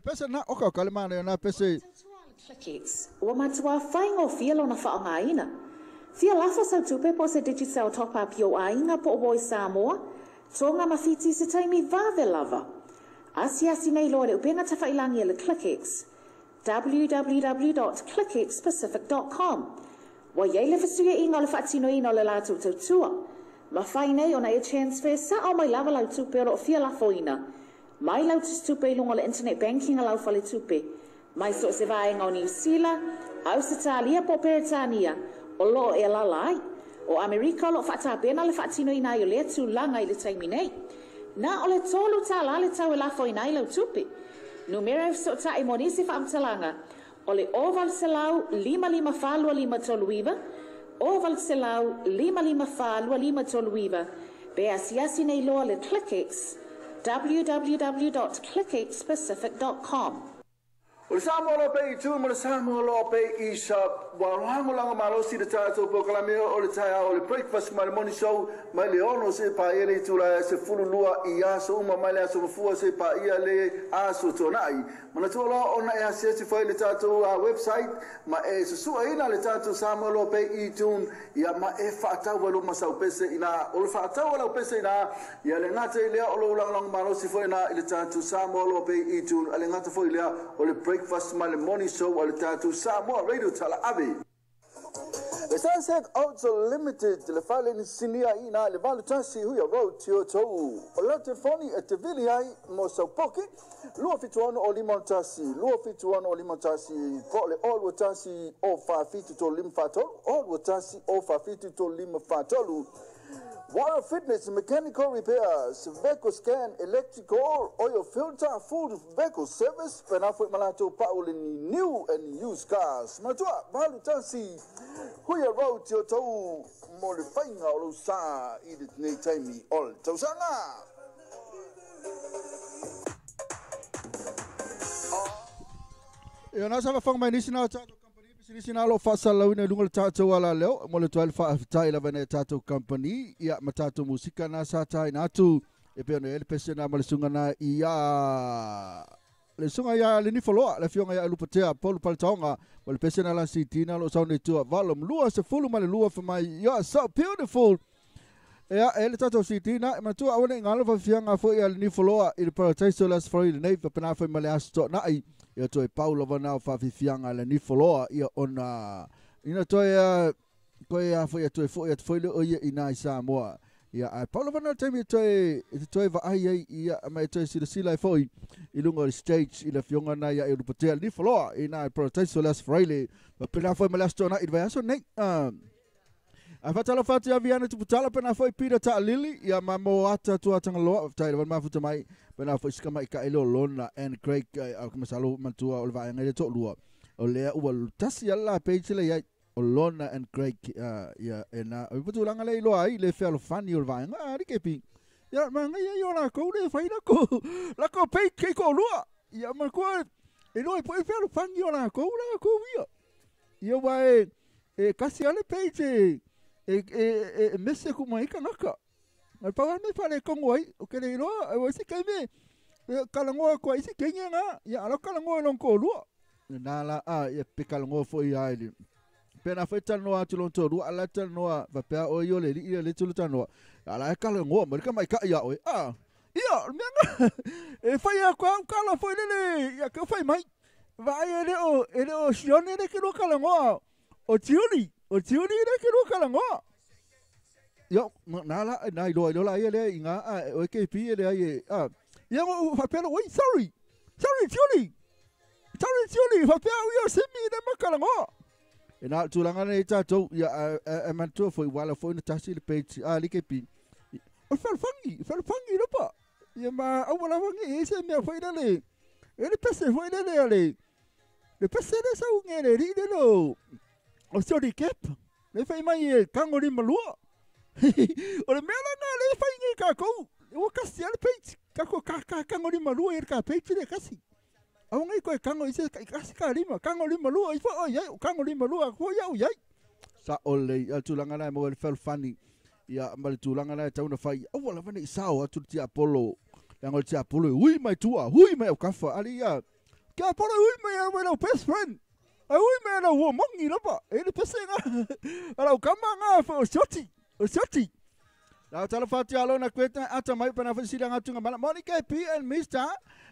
Le pese na oka o ka le mana na pese. ClickX, ua matuā faigofie lona faaaogaina. Fia lafo sau tupe po o se Digicel Top Up i ou aiga po o Voice Samoa, Tonga ma Fiti i se taimi vave lava. Asiasi nei loa i le upega tafailagi a le ClickX, www dot clickxpacific dot com. Ua i ai le fesuiaiga o le faatinoina o le latou tautua. Mafai nei ona e transfer sao mai lava lau tupe o lo o fia lafoina mai lau tusitupe i luga o le internet banking a lau faletupe mai so o se vaega o Niu Sila, Ausetalia po o Peretania o lo o e alaala ai. O Amerika o lo o faatapena le faatinoina ai o lea tulaga i le taimi nei. Na o le $3 le tau e lafoina ai lau tupe. Numera e fesootai mo nisi faamatalaga o le 0800 554 2539, 0800 554 2539, pe asiasi nei loa le ClickX, www dot clickxpacific dot com. O le Samoa Loa Pei i tu ma le Samoa Loa Pei i sa ua lagolago malosi le tatou polokalame o le taeao o le Breakfast ma le Morning Show mai le 6 seia paia le itula e 12 i aso uma mai le aso Gafua seia paia le aso Tuanai. Manatua loa ona e asiasi foi i le tatou website ma e susuaina le tatou Samoa Loa Pei i tune ia ma e faatau ai luma sau pese ina o le faatau a lau pese ina ia le gata i lea o lou lagolago malosi foi ina i le tatou Samoa Loa Pei i tune a le gata foi lea o le Breakfast ma le Morning Show a le tatou Samoa Radio Tala Ave. Le Sunset Auto Limited, le fale ni sinia i na le 81 Huia Road, Tiotou. O lau telefoni e te vili ai mo sau poki, 276 o 51, 276 o 51, po o le o 21 o 47 3 5 4 3, o 21 o 47 3 5 4 3. Warrior Fitness Mechanical Repairs, Vehicle Scan, Electrical, Oil Filter, Full Vehicle Service, pena foi ma latou pau le ni new and used cars. Manatua, 81 Huia Road, Tiotou, mo le faiga o lou sa i lenei taimi o le tausaga. Ia na sa faafofoga mai nisi na o tatou kamupani pisinisi na o lo o faasalalauina i luga o le tatou alaleo mo le atu ai le faafetai lava i tatou kamupani ia ma tatou musika na sa taina atu e pei ona i ai le pese na ma le susuga na ia le susuga ia Lenifoloa le afioga ia Lupatea Paulu Paletaoga ma le pese na la CD na o lo o sau nei tua volume 22 fai mai You are so beautiful. Ea, e le tatou CD na, e manatua aua ne i galo faafiafiaga foi a le Nifoloa i le Parataiso le Aso Faraile nei, faapena foi ma le Aso Toonai, ia toe pau lava na o faafiafiaga a le Nifoloa, ia ona ina toe toe a foi toe foi atu foi lea o ia i na i Samoa. Ia, ae pau lava na o le taimi e toe, e te toe vaai ai, ia, ma e toe silasila ai foi i luga o le stage i le afioga na ia Eulipotea le Nifoloa i na i Parataiso le Aso Faraile, faapena foi ma le Aso Toonai i le vaiaso nei. Ae faatalofa atu ia Viana Tuputala pena foi Peter Taalili ia ma mo ata tua Tagaloa faafetai lava le mafuta mai pena foi Sikamaika'i Lolona and Craig au ke masalo matua o le vaega i le toalua o lea ua tasi ala la page le iai o Lona and Craig ia e na o tulaga le iloa ai le fealofani o le vaega a like pi ia manaia ia o lakou le fai lako lako page kei toalua ia matua e iloa ai foi fealofani o lakou lakou ia ia ua e E kasi lava le page e e e e mese ku mai ai kanaka. Ae pau lava le mea e faaletonu ai, ou te le iloa, ua isi taimi e talanoa atu ai isi teine na, ia a o la e talanoa i lona toalua. Lena la, a, ia pe talanoa foi lava i le, pe na foi talanoa atu i lona toalua, a o la e talanoa faapea oe ia o le alii ia lea e te talanoa, a o la e talanoa mai le tamaitai ia oe, a. Ia, o le mea lena, e fai atu lava au tala foi lele ia te au fai mai. Vaai e le o, e le o Sione lea e te lua talanoa, o Tiuli, o Tiuli lea e te lua talanoa. Ia, na la, na iloa iloa la ia lea i gā, a, o AKP e leai e, a. Ia, o faapea lou, oi, sorry, sorry Tiuli, sorry Tiuli, faapea au ia o Simi lea ma talanoa. E na o le tulaga lea i tatou, ia, a, a manatua foi, ua ala foi ona tasi le page a le AKP. O le fealofani, fealofani lapa. Ia ma aua lava ne i ai se mea foi lele, e le pese foi lele a le, le pese le sau nge le alii lele o, o Sony Cap, le fai mai e tago lima lua. O le mea la na le fai nei kākou, ua kasi lava le page, kako ka ka tago lima lua i le ka page le kasi. Aua nei koe tago i se kasi ka lima, tago lima lua i fo oi ai, o tago lima lua aku ia oi ai. Sa o le a tulaga la e maua i le fealofani, ia ma le tulaga la e tau na fai, aua lava ne i sao atu le tiapolo, leaga o le tiapolo e ui mai tua, ui mai autafa, alii ia. Kia pora ui mai a wai lau best friend. Ai ui mai lau ua mongi lapa. E le pese ngā. A lau kama ngā fa o sioti. O sioti. Lau tala whati alo na koe tana ata mai pena whai sila ngā tunga mana. Monica P and Mr.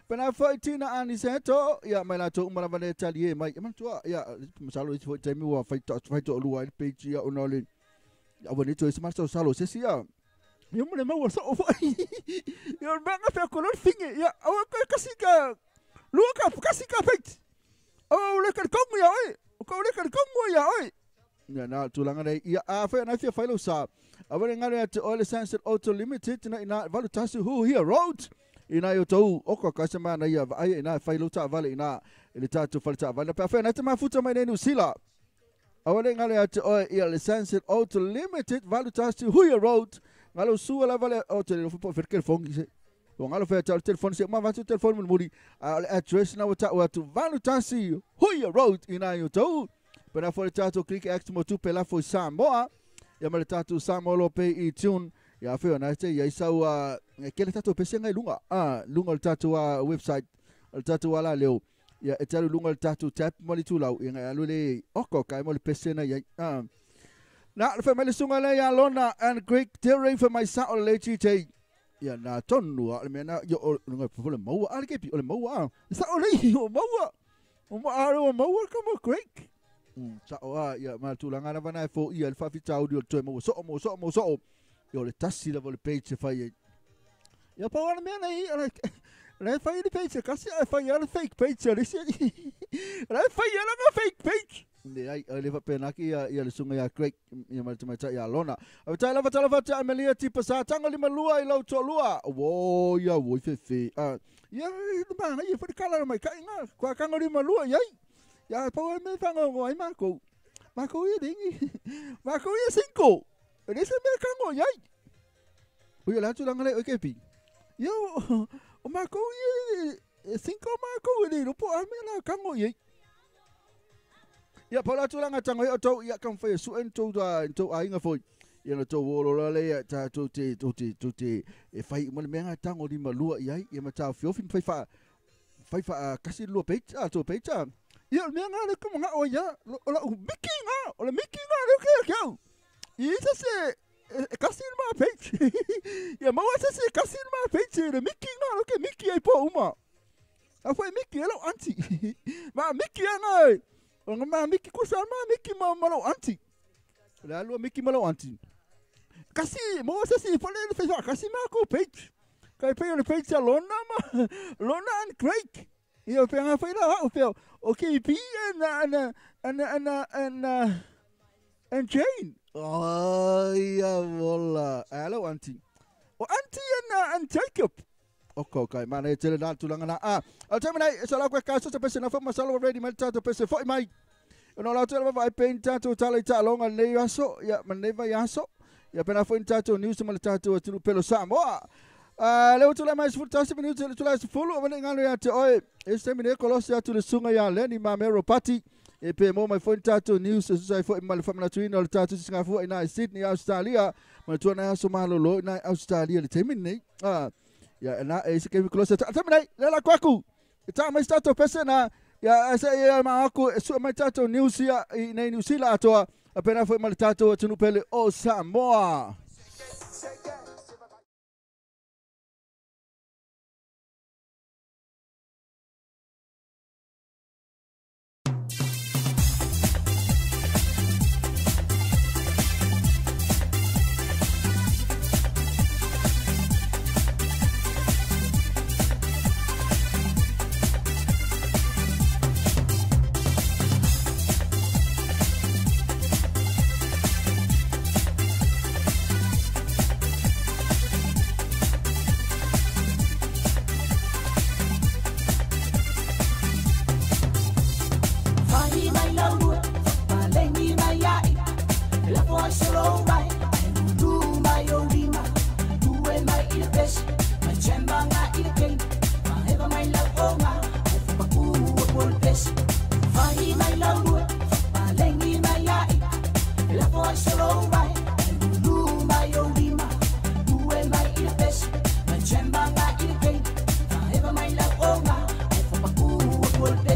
Pena whai tina ani seto. Ia mai la tō umara vale tali e mai. Mana tua. Ia masalo isi whai taimi ua whai to olua i page ia ona le. Ia wani tō isi masalo salo sesi ia. Ia mune maua so o whai. Ia mea ngā whea kolor finge. Ia awa koe kasi ka. Lua ka kasi ka page. Awa ule ka kongu ia oi. O ule ka kongu ia oi. Ia nā tūlanga nei. Ia a whai anai whia whailau sa. Aware ngare atu Oil Sunset Auto Limited ina ina valu tasu hu here road ina yo tau oko ka sama na ia ai ina whailau ta vale ina ile tatu whale ta vale pa whai na mafuta mai nei New Zealand. Aware ngare atu Oil Sunset Auto Limited valu tasu hu here road ngalo sua la vale o te le fo ferkel fongi se o ngalo fe ta telefone se ma vatu telefone muri address na wata atu valu tasu hu here road ina yo tau pena fo tatu click act mo tu pela fo Samoa. Ia ma le tātou Samoa lo pe i tune. Ia whio na te ia isau ke le tātou pese ngai lunga. Lunga le tātou website. Le tātou ala leo. Ia e talu lunga le tātou tap mo le tūlau. Ia ngai alu le oko kai mo le pese na ia. Na le whai mai le sunga le ia Lona and Greek Terry for my sa o le TT. Ia nā tonu a le mea na ia o lunga le maua a le kepi o le maua a. Sa o le o maua. O maua ka mo Greek. Sa o a ia ma tūlanga na vana e fo ia le whawhita auri o le toe maua so'o mo so'o mo so'o. Ia o le tasi lava o le page e whai e. Ia pau ana mea nei, ana e whai le page e kasi a e whai ana fake page a resi. Ana e whai ana ngā fake page. Le ai, le whapenaki ia le sunga ia Craig, ia ma le tamaita ia Lona. A tai lava tala whatea Amelia tipa sa tanga lima lua i lau tō lua. Wo ia wo i whewhe. Ia le maanga ia whare kala mai kai ngā. Kua kanga lima lua iai. Ia pau e me whangongo ai mākou. Mākou ia ringi. Mākou ia 5. E se mea kango iai. Ui o le atu langa le o kepi. Ia o mākou ia 5 mākou e le ropo a mea la kango iai. Ia pau le atu langa tango ia o tau ia kam whai suen tau tau ainga foi. Ia na tau wolo la le ia tā tau te e whai mo le mea ngā tango lima lua iai. Ia ma tā whiofi whai wha kasi lua page a tau page a. Ia mea ngā le kumu ngā o ia, o la miki ngā, o la miki ngā le kea kiau. Ia isa se kasi ma page. Ia maua se se kasi ma page, le miki ngā, le ke miki ai po uma. A fwe miki e lau auntie. Ma miki a ngā e. O ngā ma miki kusa ma miki ma lau auntie. Le alua miki ma lau auntie. Kasi, maua se se fole le whai kasi ma ko page. Kai pei o le page a Lona ma, Lona and Craig. Ia pea ngā whai rā, o pea, o KP and Jane. Ai, vola. Hello, auntie. O auntie and Jacob. Oko, kai, mana e tele nā tūlanga nā. A taimi nei, e sa lau koe kāso te pese nā wha masalo ready mai tātou pese fo i mai. O nō lau tele wawa ai pein tātou tala i tālonga nei aso, ia, ma nei vai aso. Ia pena fo i tātou news ma le tātou atunu pelo Samoa. Leo tula mai sefulu tasi minuti le tula sefulu o vale ngalo ia te oe. E se mine kolosi atu le sunga ia Leni Mamero Pati. E pe mo mai foi tātou news e susai foi ma le whamanatuina o le tātou singafua ina i Sydney, Australia. Ma le tua nai aso malolo ina i Australia le taimi nei. Ia na e se kemi kolosi atu. Taimi nei, le la kwaku. E tā mai tātou pese na. Ia se ia ma aku e sua mai tātou news ia i nei New Zealand atoa. A pena foi ma le tātou atunu pele o Samoa. Chemba nga ilkay, kahit ba may laonga, ay papakuwa.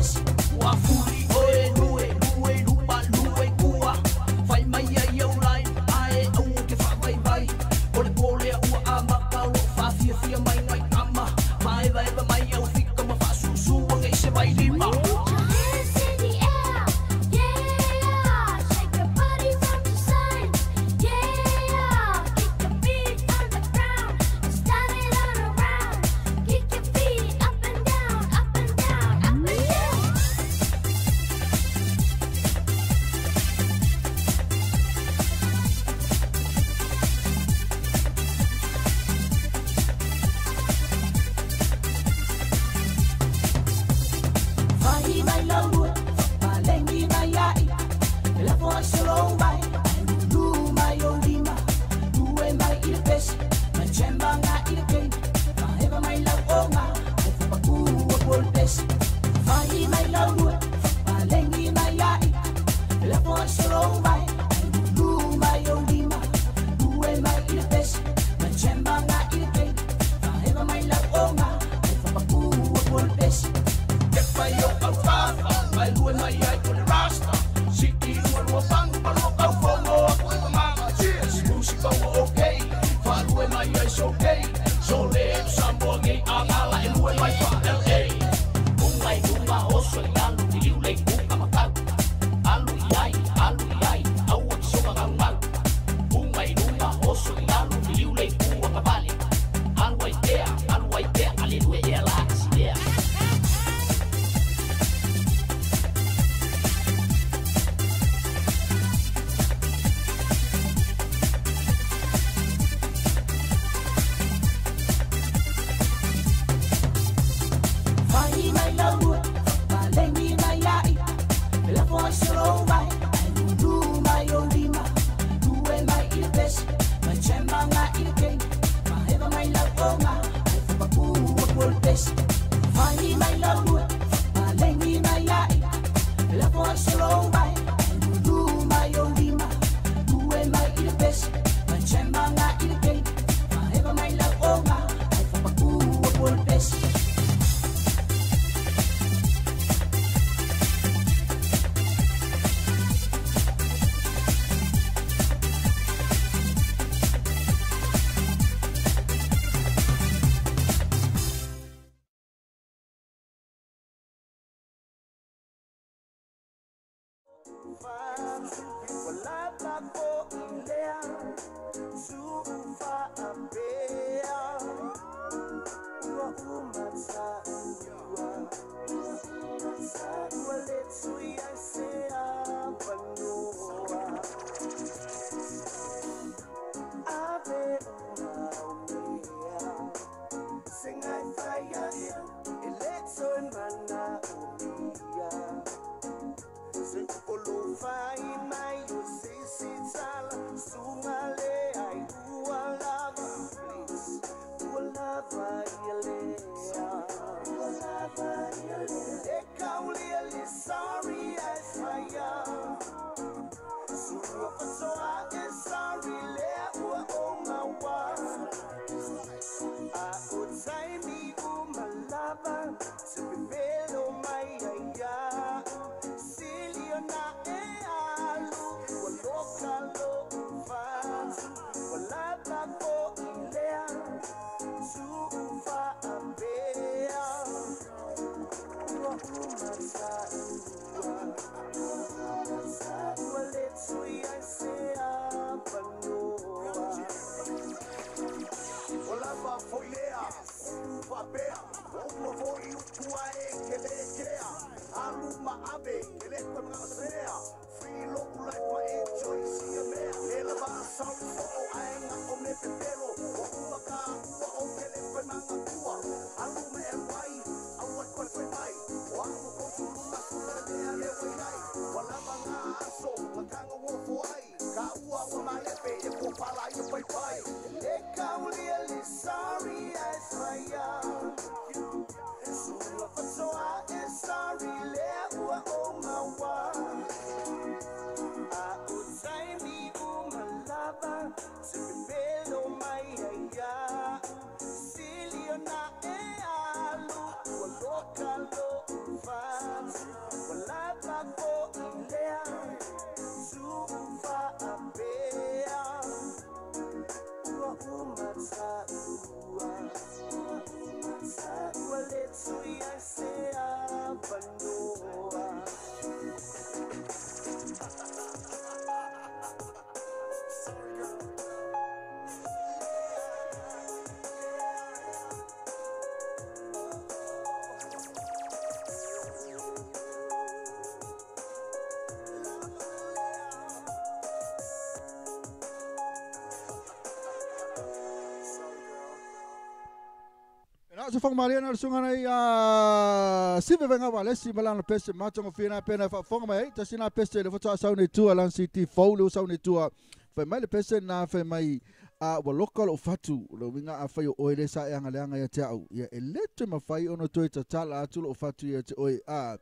Se fong malia na sunga na ia sive venga wa lesi malana pese matongo fina pena fa fonga mai tasina pese le foto sau ni tua lan city fou le sau ni tua fa mai le pese na fa mai a wa local o fatu lo winga a fa yo oile sa anga le anga ia te au ia elete mafai ono toe tatala atu lo fatu ia te oi a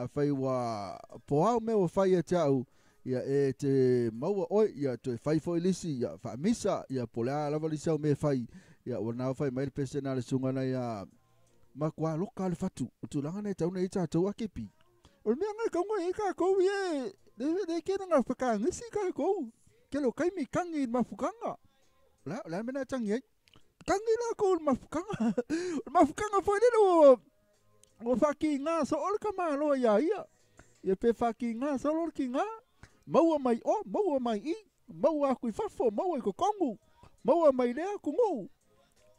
fa wa po me o fa ia te au ia e te maua oi ia toe fai foi lisi ia fa misa ia pola lava lisi au me fai ia o nā whai mai le pese nā le sunga na ia makua loka le fatu o tūlanga nei tauna i tātou a kepi o le mea ngai kaunga e kākou e le kena ngā whakangisi kākou ke lo kaimi kangi i mafukanga la mena tangi ai kangi la kou le mafukanga o le mafukanga foi lele o whaki ngā so ole ka māloa ia ia ia pe whaki ngā so ole ki ngā maua mai o maua mai i maua aku i fafo maua i kokongu maua mai lea kungu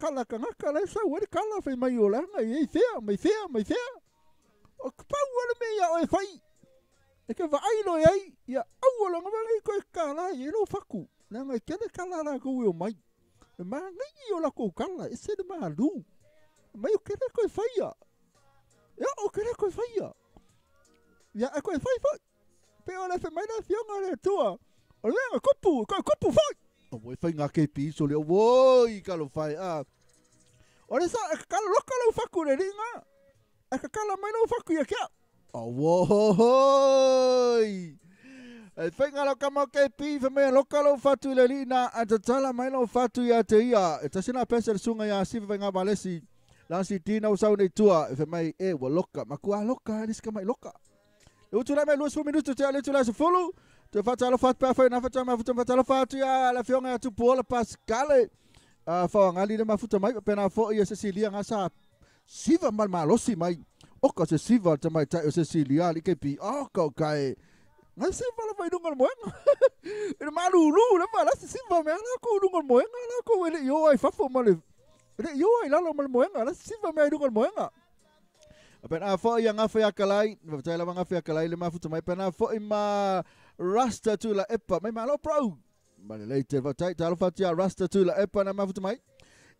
kala kangaka lai sau wale kala fai mai o langa i fea mai fea mai fea o pau wale me ia o e fai e ke vaai lo ai ia au o longa wale koe kala i lo faku langa i kele kala la kou o mai e maa ngai o la kou kala e se le maa lu mai o kele koe fai ia ia o kele koe fai ia ia e koe fai fai pe o le fe mai la fionga le tua o le kopu koe kopu fai o moi fai ngā kepi so le woi kalo fai a o le sa kalo loka lau faku le ringa e ka kala mai lau faku ia kia o woi e fai ngā lau kama kepi fa mai loka lau fatu le ringa a tatala mai lau fatu ia te ia e tasina pese le sunga ia sive fai ngā malesi lasi tina usau nei tua e fai mai e wa loka makua loka e liska mai loka e utu lai mai 20 minutu te ale tu lai se fulu te whatalo what pā whai nā whata mafuta whatalo whatu ia la fionga atu puola Pascale whaangali le mafuta mai pena fo ia Cecilia ngā sa siva mal malosi mai oka se siva te mai tai o Cecilia li kepi oka o kai Na siva lava i luga o le moega. I le malūlū lava la se siva mea lakou i luga o le moega lakou e le i o ai fafo ma le e le i o ai lalo ma le moega la se siva mea i luga o le moega. A pena foi ia gafa ia kalai, faafetai lava gafa ia kalai le mafuta mai pena foi ma Rasta tu la epa mai malo bro. Ma le lei te faafetai talofa atu ia Rasta tu la epa na mafuta mai.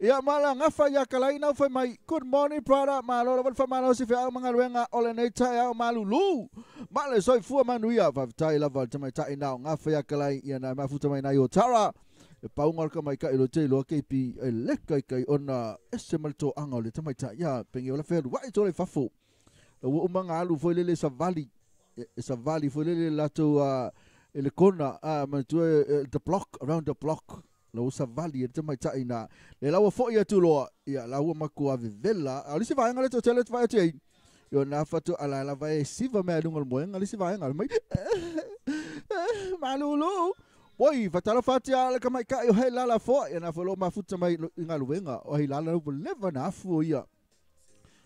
Ia ma la gafa ia kalai nau fai mai good morning brother malo lava le faamalosi feau ma galuega o lenei taeao malulu. Ma le soifua manuia faafetai lava le tamaitai nao gafa ia kalai ia na mafuta mai nai o Tara. E pauga o le tamaitai lo te iloa keipi e le kaikai ona ese ma le toaga o le tamaitai ia penge o la fealuai tole fafo. La ua uma nga alu foi lele savali e savali foi lele latou a e le kona a manatua the block around the block la ua savali e le tamaitai na le la ua foi atu loa ia la ua matua vevela a o le isi vaega le toatele te vaai atu ai Io na fatu ala lava e siva mea i luga o le moega le isi vaega mai malulu Oi, fatalofa atu ia le tamaitai o Heilala foa ia na foi lo mafuta mai i galuega o Heilala ua leva na afu o ia.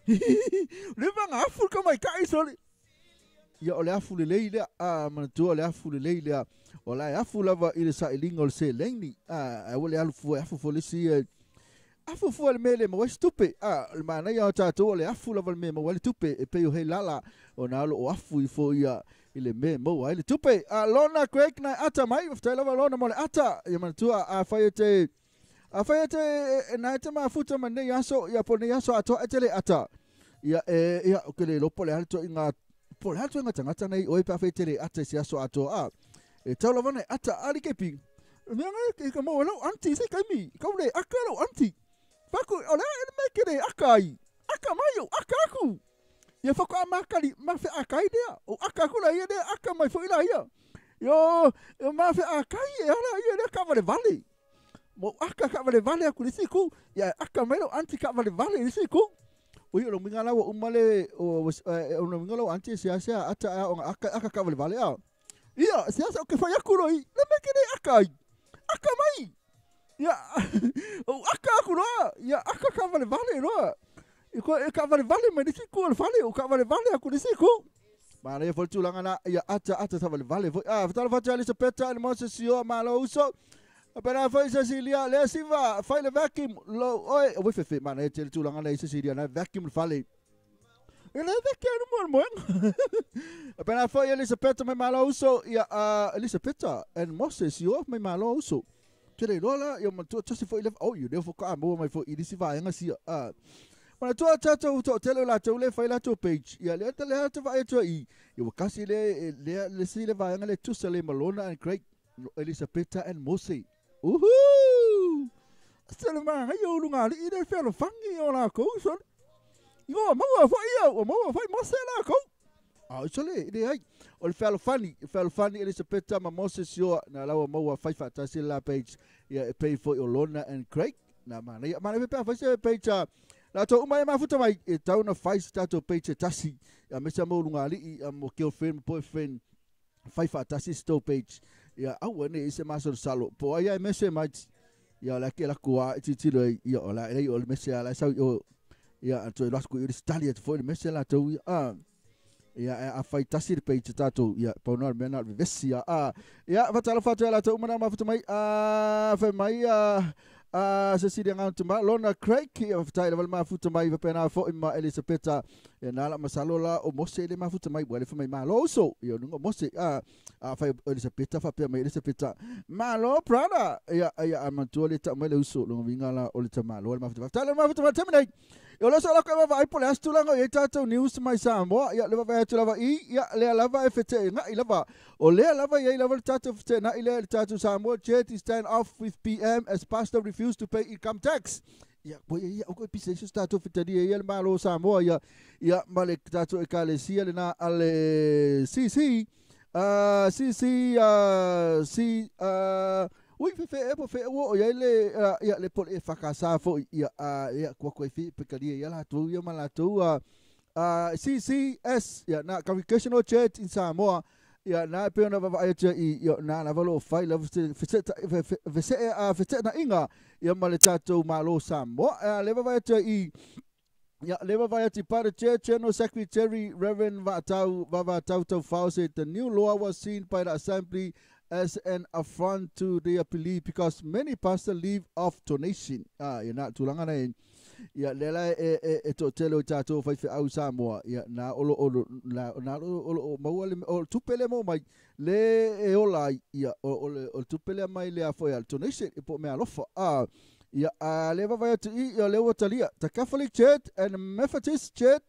Leva na afu le tamaitai soli. Ia o le afu lelei lea, a manatua o le afu lelei lea. O la e afu lava i le sailiga o le seleni, a aua le alu fua e afu fua le isi e afu fua le mea le maua ai se tupe. A o le manaia o tatou o le afu lava le mea e maua ai le tupe e pei o Heilala ona o lo o afu ifo ia i le mea e maua ai le tupe. A Lona Craig na e ata mai, faafetai lava Lona mo le ata. Ia manatua afai e te afai e te e na e te mafuta ma nei aso ia po nei aso atoa e te le ata. Ia e ia o ke le iloa po o le a le ituaiga po o le a le ituaiga tagata nei oe pe afai e te le ata i se aso atoa. A e tau lava na e ata ali ke pi. Mea ngai e ka maua e lau aunty se kaimi. Kau le aka lau aunty. Faku o le a e le mea ke le aka ai. Aka mai o aka aku. Ia faatoa makali ma feakai lea. O aka aku la ia lea aka mai foi la ia. Io e ma feakai e ala ia lea kaavalevale. Mo aka kaavalevale aku le isi ku. Ia aka mai lau aunty kaavalevale i le isi ku. O ia o lou uiga la ua uma le o o lou uiga lau aunty e seasea ata a ona aka aka kaavalevale a. Ia seasea o ke fai aku loa i le mea ke le aka ai. Aka mai. Ia ou aka aku loa. Ia aka kaavalevale loa. I ko e kaavalevale mai le isi ku o le fale, o kaavalevale aku le isi ku. Manaia foi le tulaga na, ia ata ata taavalevale foi. Ah, fatalofa atu ia Elisapeta le Moses Ioa malo uso. Pena foi Cecilia le siva fai le vacuum lo oi oi fefe manaia tele tulaga na i Cecilia na vacuum le fale. E le vacuum no mo moenga. Pena foi Elisapeta mai malo uso ia Elisapeta and Moses Ioa mai malo uso. Te le iloa la, ia manatua tasi foi le, oh, ia lea faatoa maua mai foi i le isi vaega sia. Ah, manatua tatou toatele o latou le fai latou page, ia lea ta lea ta vaai atu ai i, ia ua kasi le, lea, le si le vaega le tusa le Malona and Craig, Elisapeta and Mose. Uhu! Se le manaia o lugalii le fealofani o lakou, sole. Ua maua foi ia, ua maua foi Mose lakou. A sole, leai. O le fealofani, fealofani Elisapeta ma Moses Ioa, na la ua maua fai faatasi le la page, ia e pei foi o Lona and Craig. Na manaia, manaia pe a fai se page a latou uma e mafuta mai, e tau na fai se tatou page e tasi, ia aemaise a mo lugalii, a mo girlfriend ma boyfriend, fai faatasi se tou page. Ia aua ne i se masalosalo, po o ai a e mese mai, ia o le ake laku a e tilotilo ai, ia o la e leai o le mese a la e sau i o, ia a toe alu atu i o le tali atu foi le mese latou ia, a. Ia, e afai tasi le page tatou, ia, pau na o le mea na o le vevesi a. A, ia, fatalofa atu ia latou uma na mafuta mai, a, fai mai, a, a, Cecilia Gautama, Lona Craig, ia, faafetai lava le mafuta mai, faapena foi ma Elisapeta, ia, na la masalo la o Mose le mafuta mai, ua le fai mai, malo uso, ia, o luga o Mose, a, afai o Elisapeta, faapea mai Elisapeta, malo brother, ia, ia, a manatua le tau mai le uso, lona uiga la o le tamaloa le mafuta, faafetai lava le mafuta mai le taimi nei. Ia o le aso lako e vaavaai po o le a se tulaga o i ai tatou news mai Samoa. Ia le vaavaai atu lava i, ia lea lava e feteenai lava. O lea lava e i ai lava le tatou feteenai lea i le tatou Samoa Charity stand off with PM as pastor refuse to pay income tax. Ia, koe ia, aua koe pisa i se tatou fetalia ia le Malo o Samoa ia, ia ma le tatou ekalesia lena a le CC, CC, C, Ui, fe fe e po fe ua o iai le, ia, le po le e whakasa foi, ia, ia, kua koe fi, pekaria ia latou, ia ma latou, CCS, ia, na, Congregational Church in Samoa, ia, na, e pei ona vaavaai atu i, ia, na lava lo o fai lava se, fe, fe, fesetaiga, ia, ma le tatou Malo o Samoa, le vaavaai atu i, Ia, le vai atu i the Church General Secretary Reverend Vatau Vavatau Taufao said the new law was seen by the Assembly as an affront to their belief because many pastors live off donation. Ah, ia na tulaga na e. Ia le la e e e to tele o tātou whai whe au Samoa. Ia na olo olo na na olo olo maua le o tupe le mo mai le e ola ai. Ia o o le o tupe le mai le a foi al donation e po me alofa. Ah, ia a le vai atu i ia le ua talia. The Catholic Church and the Methodist Church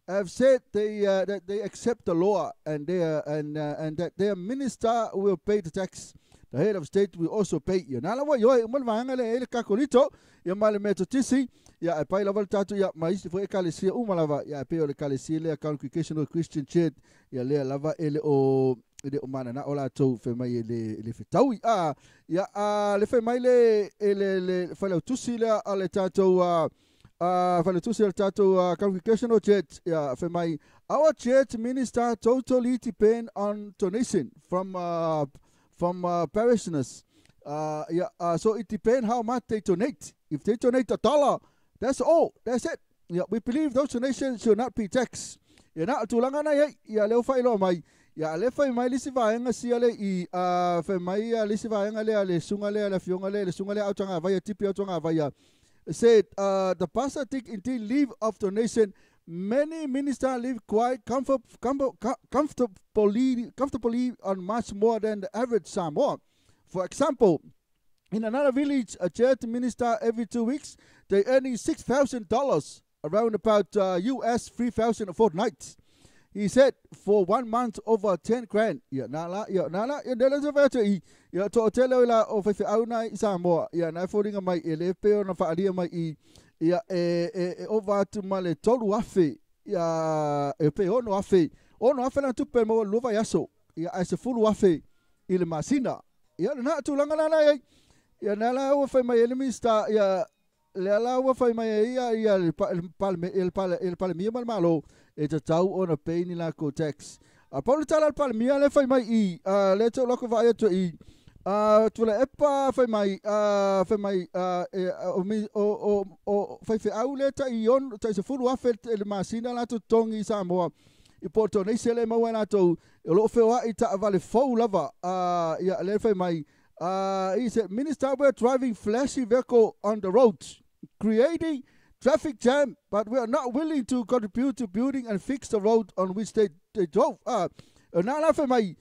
have said they that they accept the law and they and that their minister will pay the tax. The head of state will also pay. Ia nā lawa ioi uma le vaega le e le Kakolito ia ma le Methodisi ia e pai lava le tātou ia ma isi foi ekalesia uma lava ia e pei o le ekalesia lea Congregational Christian Church ia lea lava e le o e le o manana o latou fai mai e le le fetaui a ia a le fai mai le e le le failautusi lea a le tātou a failautusi a le tātou Congregational Church ia fai mai our church minister totally depend on donation from parishioners. Yeah, so it depends how much they donate. If they donate $1, that's all. That's it. Yeah, we believe those donations should not be taxed. Ia na tulaga na ia ia leo fai lo mai. Ia le fai mai lisi vaega sia le i fai mai ia lisi vaega le le sunga le le fionga le le sunga le autanga vai tipi autanga vai. Said the pastor take indeed leave of donation. Many ministers live quite comfortably on much more than the average Samoan. For example, in another village, a church minister every 2 weeks, they earning $6,000, around about US $3,000 a fortnight. He said for 1 month over 10 grand. Ia na la ia na la ia le se vete i ia to tele la o fe au na i Samoa. Ia na foringa mai e le pe ona faalia mai i ia e e ova atu ma le tolu afe ia e pe ono afe na tupe mo lova yaso ia ai se fulu afe i le masina. Ia na tulaga na na ia na la ua fai mai e le minista ia le ala ua fai mai ia ia le palmia ma le malo e tatau ona pay ni lako tax. A paulu tala le palmia le fai mai i le tau lako vai atu i tula epa fai mai o fai fe au le tai on tai se fulu afe le masina la tongi i Samoa i Porto nei se le maua latou o lo feoa i ta vale fou lava ia le fai mai. He said, minister, we're driving flashy vehicle on the road, creating traffic jam, but we are not willing to contribute to building and fix the road on which they drove. Na la fai mai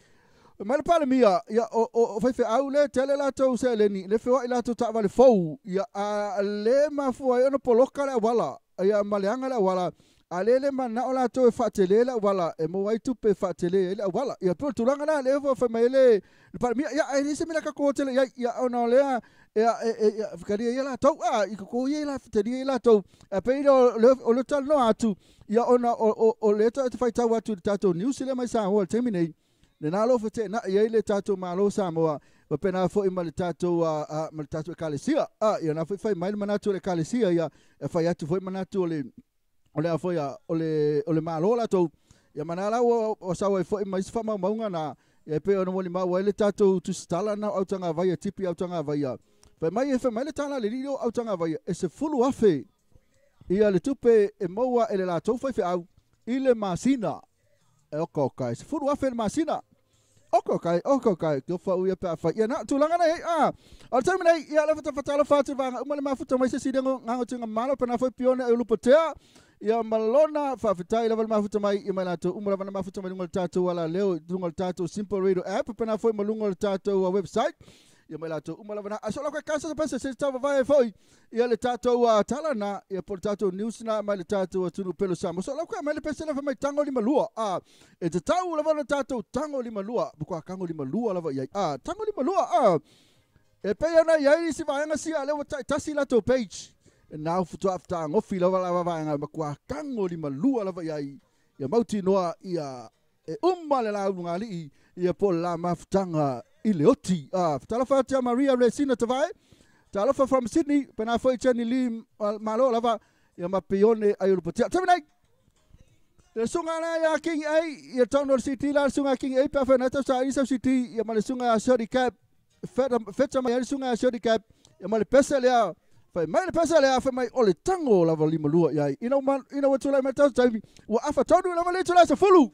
mai le palemia ia o fai fe au le tele latou se leni le feoa i latou ta vale fou ia a le mafua ai ona poloka le wala ia maleanga le wala a le le mana o latou e faatele le wala e mo ai tupe faatele le wala ia po tulaga na le fai mai le palemia ia e se mea ka ko tele ia ia ona lea ia e fikaria ia latou a i ko ia la fiteria ia latou a pe o le talo atu ia ona o le ta fai tau atu le tatou news le mai Samoa le taimi nei le nā lo fete na ia le tatou malo Samoa wa pena foi ma le tatou ma le tatou ekalesia ia na foi fai mai le manatu le ekalesia ia e fai atu foi manatu o le a foi o le malo latou ia manala o sawa foi mai se faamaumauga na ia pe ona moli mau ai le tatou tusitala na autanga vai tipi autanga vai fai mai le tala le lilo autanga vai e se fulu afe ia le tupe e maua e le latou fai feau i le masina e oko kai se fulu afe le masina oko kai kio fa uia pe fa ia na tulaga nei a o le taimi nei ia le fatala fatu vanga uma le mafuta mai se sidengo ngango tinga malo pe na foi pione e lupotea ia malona faafetai lava le mafuta mai ia mai latou uma lava na mafuta mai lunga le tatou ala leo lunga le tatou Simple Radio app pe na foi ma lunga le tatou website ia mai latou uma lava na aso la ka sa pesa se tau vai foi ia le tatou tala na ia po le tatou news na mai le tatou tunu pelo Samoa so la ka mai le pesa la mai tango lima lua e te tau lava le tatou tango lima lua buka kango lima lua lava ia tango lima lua e pe ana ia isi vaega sia le tasi latou page nau futu afta ngofi lava lava vaega makua kango lima lua lava ia ia mauti noa ia e uma le lau ngali ia po la mafutanga i le oti. Talofa atia Maria Resina Tavae. Talofa from Sydney. Pena foi Jenny Lee malo lava ia mapione ai ulupatia. Taminai. Le sunga na ia King A ia town of City la sunga King A pa fa na sa isa City ia male sunga Shorty Cap. Feta mai sunga Shorty Cap ia male pesa lea Fai mai le pesa le afa mai o le tango lava lima lua iai. Ina ina ua tulai mai tau taimi ua afa tonu lava le tulai 10.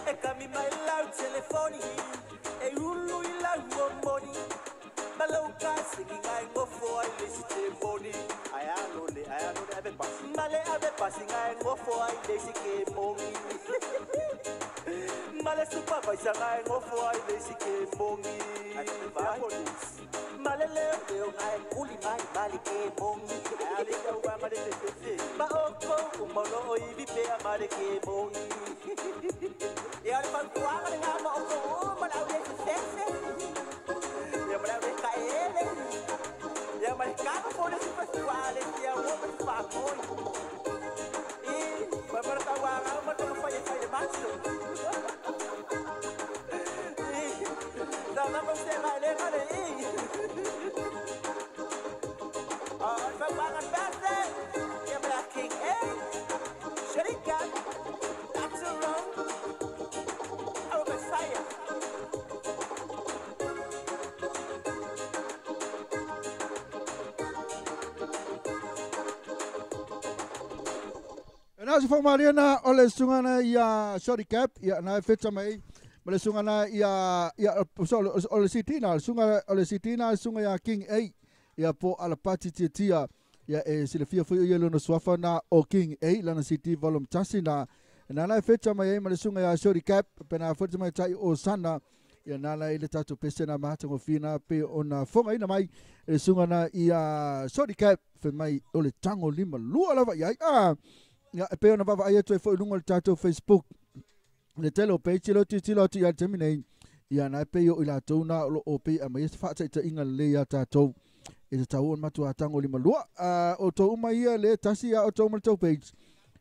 E kami kuli mai lau telefoni E ulu i lau o moni Malau ka sigi ngai ngofo ai le si te moni Ai alo le ave pasi. Male ave pasi ngai ngofo ai le si ke mongi Male supervisor ngai ngofo ai le si ke mongi Ai te police. Male leo leo ngai kuli mai male ke mongi Ai le ka wa male te te. Ma oko umono o ivi pe a male ke mongi Ia le fautuaga le ngā ma oko o ma lau le se sese Ia ma lau le ka ele Ia ma le kaka fo le si fasuale Ia o ma te whakoi I ma mara ka wanga ma te mawhai e whai le maso I Sa ma mo se mai le ngane i Oh, fautuaga le Ia ma la King A Sharika That's a wrong Our Messiah. E na se whakamaria na o le sunga na ia Shorty Cap, ia na e whita mai, ma le sunga na ia, ia, so, o le CT na, le sunga, o le CT na, le sunga ia King 8, ia po ala pati tia tia, ia e sile fia fui ia lona suafa na o King 8, lana CT volume tasi na, na na e whita mai e ma le sunga ia Shorty Cap, pena whita mai tai o sana, ia nala i le tatou pese na mahata ngofina pe ona fonga ina mai e sunga na ia Shorty Cap, fe mai o le tango lima lua lava iai, ah, ia e pe ona vava ai atu e foi lunga le tatou Facebook le tele o page lo titilo atu ia te nei ia na e pe o i latou na o lo o pe a mai se whaataita le ia tatou e te tau o matua tango lima lua o tō uma ia le tasi ia o tō uma le tau page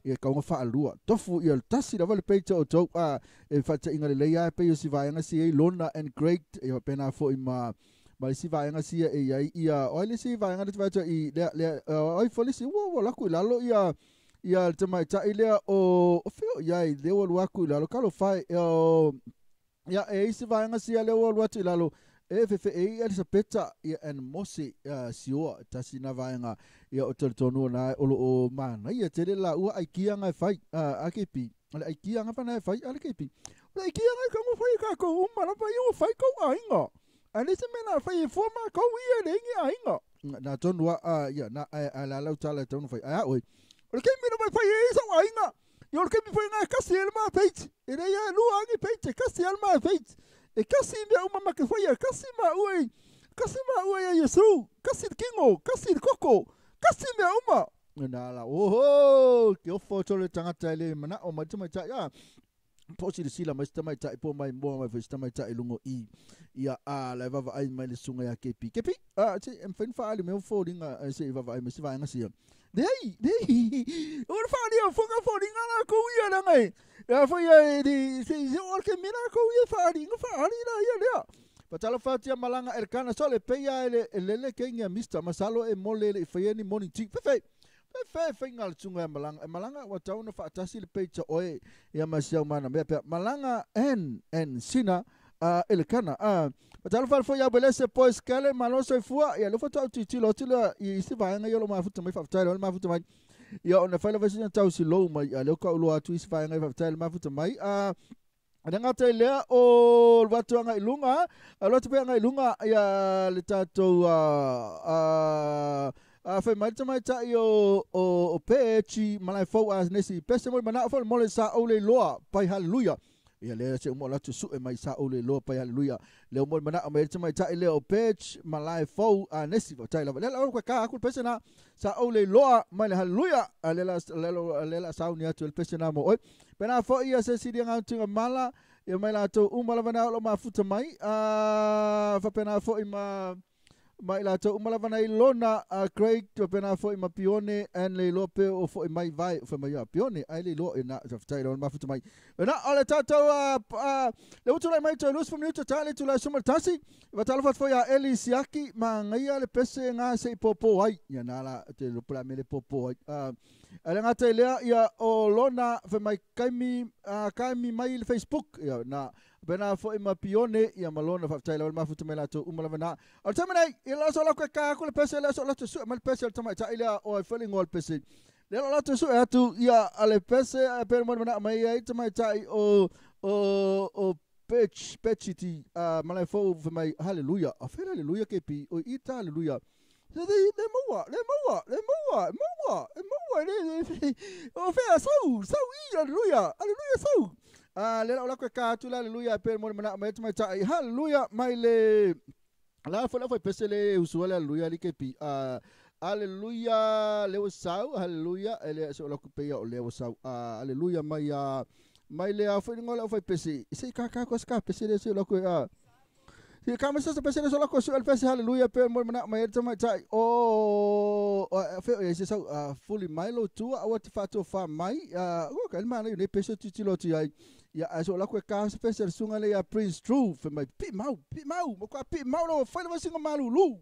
ia kaunga whaalua tofu ia le tasi lava le page o tō e whaatainga le leia e pe o si vaenga si e Lona and Great e pena foi ma ma le si vaenga si e ia ia o le si vaenga le te vaetua i lea lea oi fo le si ua ua laku i lalo ia ia le tamaitai lea o feo ia i lea ua luaku i lalo kalo fai o ia e isi vaenga sia lea ua luatu i lalo e fefe e i Elisapeta ia and Mose sioa tasi na vaenga ia o tolu na o lo o mana ia tele la ua ai kia ngai fai a kepi le ai kia ngai fana fai a le kepi le ai kia ngai ka ngo fai ka ko uma la fai o fai ko ainga a le se mena fai e forma ko ia le ngi ainga na tonu a ia na a la lau tala tonu fai a oi o le kemi no mai fai e sa ainga ia o le kemi fai ngai kasi ele ma page e le ia lua angi page kasi ele ma page e kasi mea uma ma ke fai kasi ma ui kasi ma ui e Yesu kasi le kingo kasi le koko kasi mea uma na la oho ke ofo tole tangata ele mana o mai mai ta ia po si sila mai mai ta po mai mo mai fai mai ta lungo i ia a la vava ai mai le sunga ya kepi kepi a ti em fin fa ali me fo linga se vava ai me si va nga sia Dei, dei, o le whaari o whanga whaari ngā rā kou ia la ngai. Ia whai ia di, se se o ke mena kou ia whaari, ngā whaari la ia lea. Patala whaatia malanga elkana so le peia ele lele ke ngia mista masalo e mole le whaia ni moni ti. Fefe, fefe whai ngā le tunga e malanga. E malanga wa tauna whaatasi le peita oe ia masiau mana mea pea. Malanga en sina elekana. Patala whaari fo ia belese pois kale maloso i fua. Ia lofa tau titilo tila i isi vaenga ia lo mafuta mai whaatai lo mafuta mai. Ia ona whaila whaisina tau si lou mai. Ia leo ka ulo atu isi vaenga i whaatai lo mafuta mai. Ana ngata i lea o watu anga i lunga. Lotu pe anga i lunga ia le tātou whai mai tamai tai o pechi malai fau a nesi pese mo mana fo mole sa ole loa pai hallelujah. Ia lea se umo latu su e mai sa ole loa pai hallelujah. Leo mo mana mai tamai tai lea o pech malai fau a nesi fo tai lava. Lea la ka aku pese na sa ole loa mai le hallelujah. Lela lela sa ni atu el pese na mo oi. Pena fo ia se sidi nga tunga mala ia mai la to uma lava na o mafuta mai. Fa pena fo i ma mai la to uma lava na ilona Craig to pena fo i ma pione and le lope o fo i mai vai fo mai ia pione ai le lo na tai lo mafuta mai. Na ole tatou le utu lai mai to lus fo minuto tale tu la suma tasi va talo fo ia Eli Siaki ma ngai le pese nga se popo ai ia na la te lo pla mele popo ai. Ale ngata lea ia o lona fe mai kaimi kaimi mai le Facebook ia na bena fo i ma pione ia malona fa tai la mafuta mai la to uma lava na o tamai ia la so la ka ko le pese la so la to su ma le pese tamai tai lea o feeling all pese le la to su atu ia ale pese pe mo na mai ai tamai tai o O pech pechiti malai fo mai hallelujah. A fe hallelujah ke pi o ita hallelujah. Le le maua, le maua, le maua, maua, maua le o fe sau, sau i hallelujah, hallelujah sau. Le la ko ka tu la hallelujah pe mo mana mai mai tai hallelujah mai le la fo la fo pese le usuala hallelujah li ke pi hallelujah le sau hallelujah ele so la ku pe o le sau hallelujah mai mai le a fo ngola fo pese se ka ka ko ska pese le so la ku se ka ma se pese le so la ku so el pese hallelujah pe mo mana mai mai tai o fe se sau fully milo tu a wat fa to fa mai o ka ma ne pese ti ti lo ti ai ia so la ku ka se pese sunga le ya Prince True fe mai pi mau mo ka pi mau lo fa le singo malulu.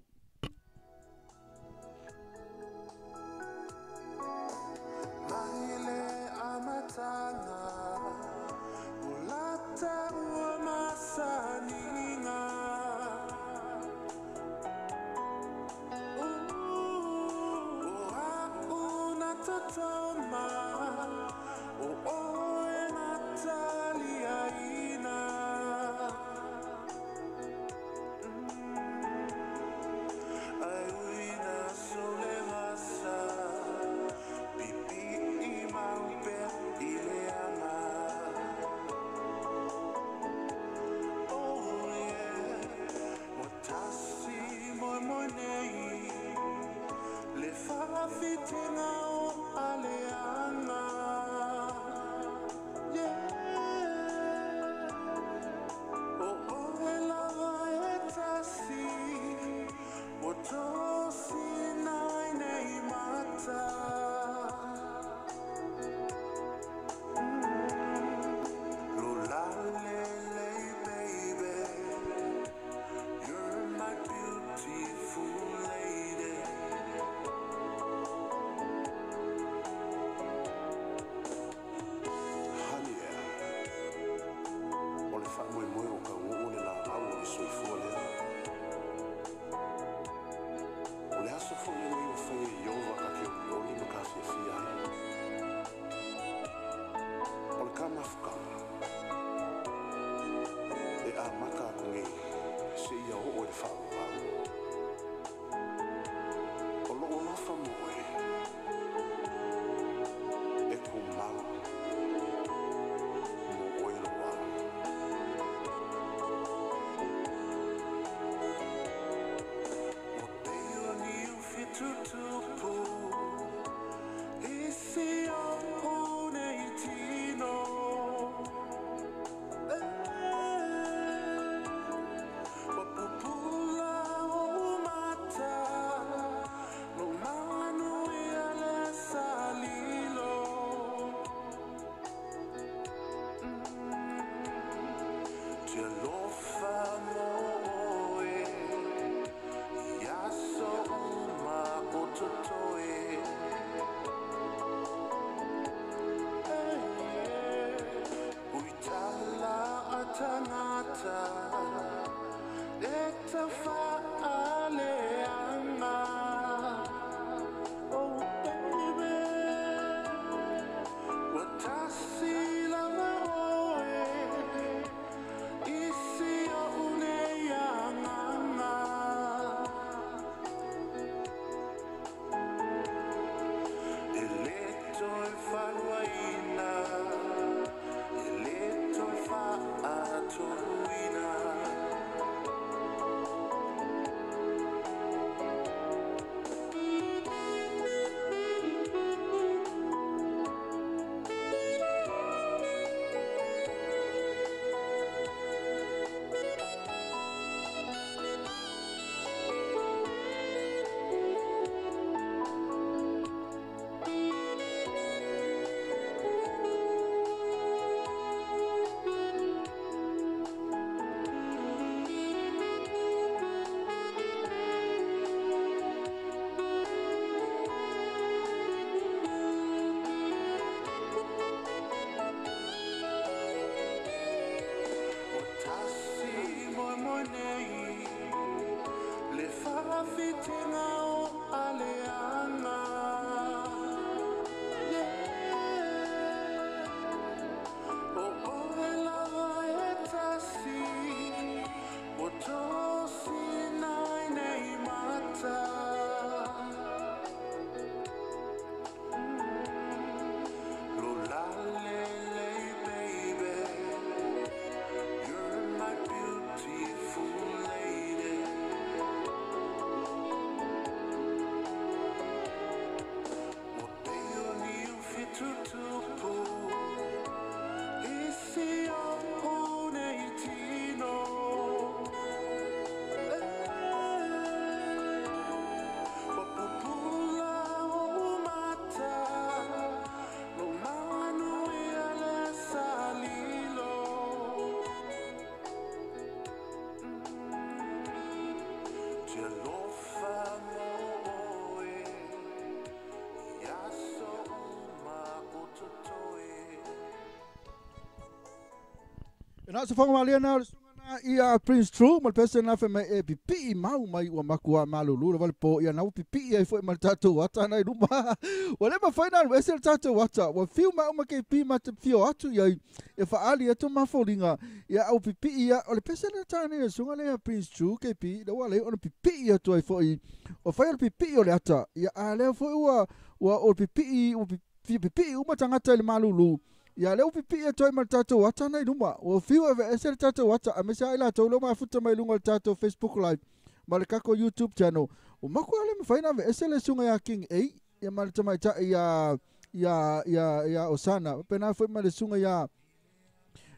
Na se fonga malia na o le sunga na ia Prince True ma le pese na fe mai e pipii mau mai ua maku a malulu le wale po ia na pipii ai foi ma le tatou ata na i luma. Ua le mafai na alu ese le tatou ata. Ua fiu ma uma ke pi ma te fio atu iai e faali atu mafoliga ia au pipii ia o le pese le tane le sunga le Prince True ke pi le ua le ona pipii atu ai foi o fai o le pipii o le ata ia a lea foi ua ua o pipii ua pipii uma tagata i le malulu. Ia lea ua pipii atu ai ma le tatou ata na i luma. Ua fiu e ese le tatou ata a mese ai latou lea mafuta mai luga o le tatou Facebook Live ma le kako YouTube channel. O maku ale mawhai na ese le sunga ia King A ia ma le tamaitai ia ia ia ia Osana. Pena foi ma le sunga ia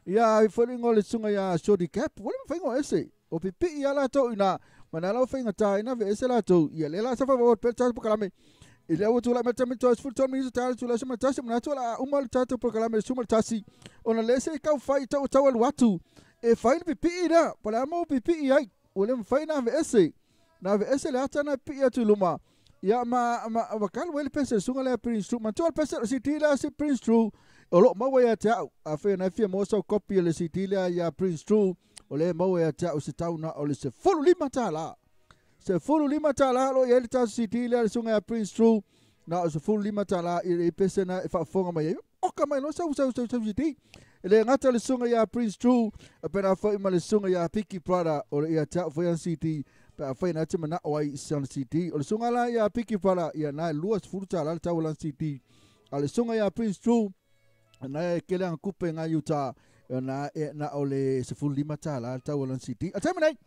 ia foi ngo le sunga ia Shorty Cap. Wale mawhai ngo ese. O pipii ia latou ina mana lau whai ngata ina ve ese latou. Ia le la safa wa pe tatou pokalame. Ile ua tula mai tami toa sefulu tolu minute tala tula suma tasi manatu la uma le tatou pokalame suma tasi ona le se kau fai tau tau alu atu e fai le pipii lea po le a mau pipii ai ua le mafai na aveese na aveese le ata na pipii atu i luma ia ma ma ma kalu ai le pese suga lea Prince True manatua le pese o CD lea si Prince True o loo maua ia te au afai na fia maua sau kopi o le CD lea ia Prince True o le maua ia te au se tau na o le $15 $15 lo i ai le tatou CD lea le suga ia Prince True na o $15 i le pese na e faafofoga mai ai oka mai loa sau sau sau sau CD e le gata le suga ia Prince True a pena foi ma le suga ia Picky Brother o le ia te au foi ana CD pe afai na te manao ai i sana CD o le suga la ia Picky Brother ia na e $20 le tau o lana CD a le suga ia Prince True na e kele anga kupe ngā Utah na e na o le $15 le tau o lana CD a taimi nei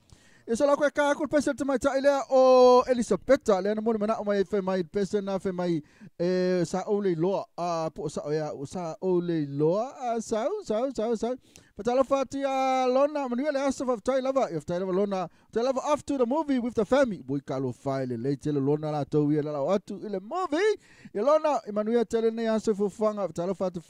ia so la koe ka aku le pese le tamaitai lea o Elisapeta lea na moni manao mai fai mai le pese na fai mai e sa ou le iloa a po o sao ea o sa ou le iloa a sau sau sau sau Fatalofa atu ia Lona manuia le aso faafetai lava ia faafetai lava Lona faafetai lava off to the movie with the family ui talofa e lelei tele Lona latou ia lalao atu i le movie ia Lona i manuia tele nei aso i fuafuaga fatalofa atu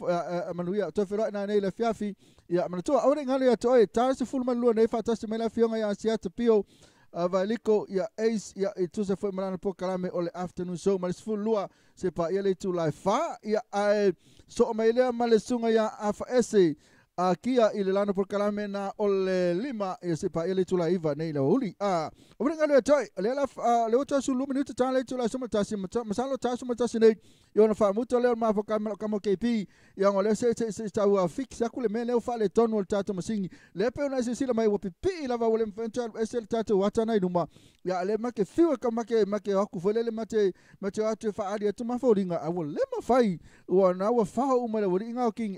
manuia toe feiloai nanei i le afiafi ia manatua aua ne i galo ia te oe ta 12 nei faatasi mai le afioga ia Asiata Pio Vaeliko ia Ace ia i tusa foi ma lana polokalame o le afternoon show ma le 12 se paia le itula e 4 ia ae soo mai lea ma le suga ia Afaese a kia i le lana polokalame na o le 5 ia se paia le itula 9 nei le aoauli a o le galo ia te oe lea la le ua toe 15 minute ta le itula 11 masalo ta 11 nei ia ona faamuta lea o le mafakalame o kamo KP ia ona lea se se se tau a fix aku le mea lea ua faaletonu o le tatou masini lea pei ona e silasila mai ua pipii lava ua le mafai ona toe alu ese le tatou ata na i luma ia lea make fiu e ka make make o aku foi lele mate mate o atu e faaali atu mafoliga a ua le mafai ua na ua fao uma le auali'i o King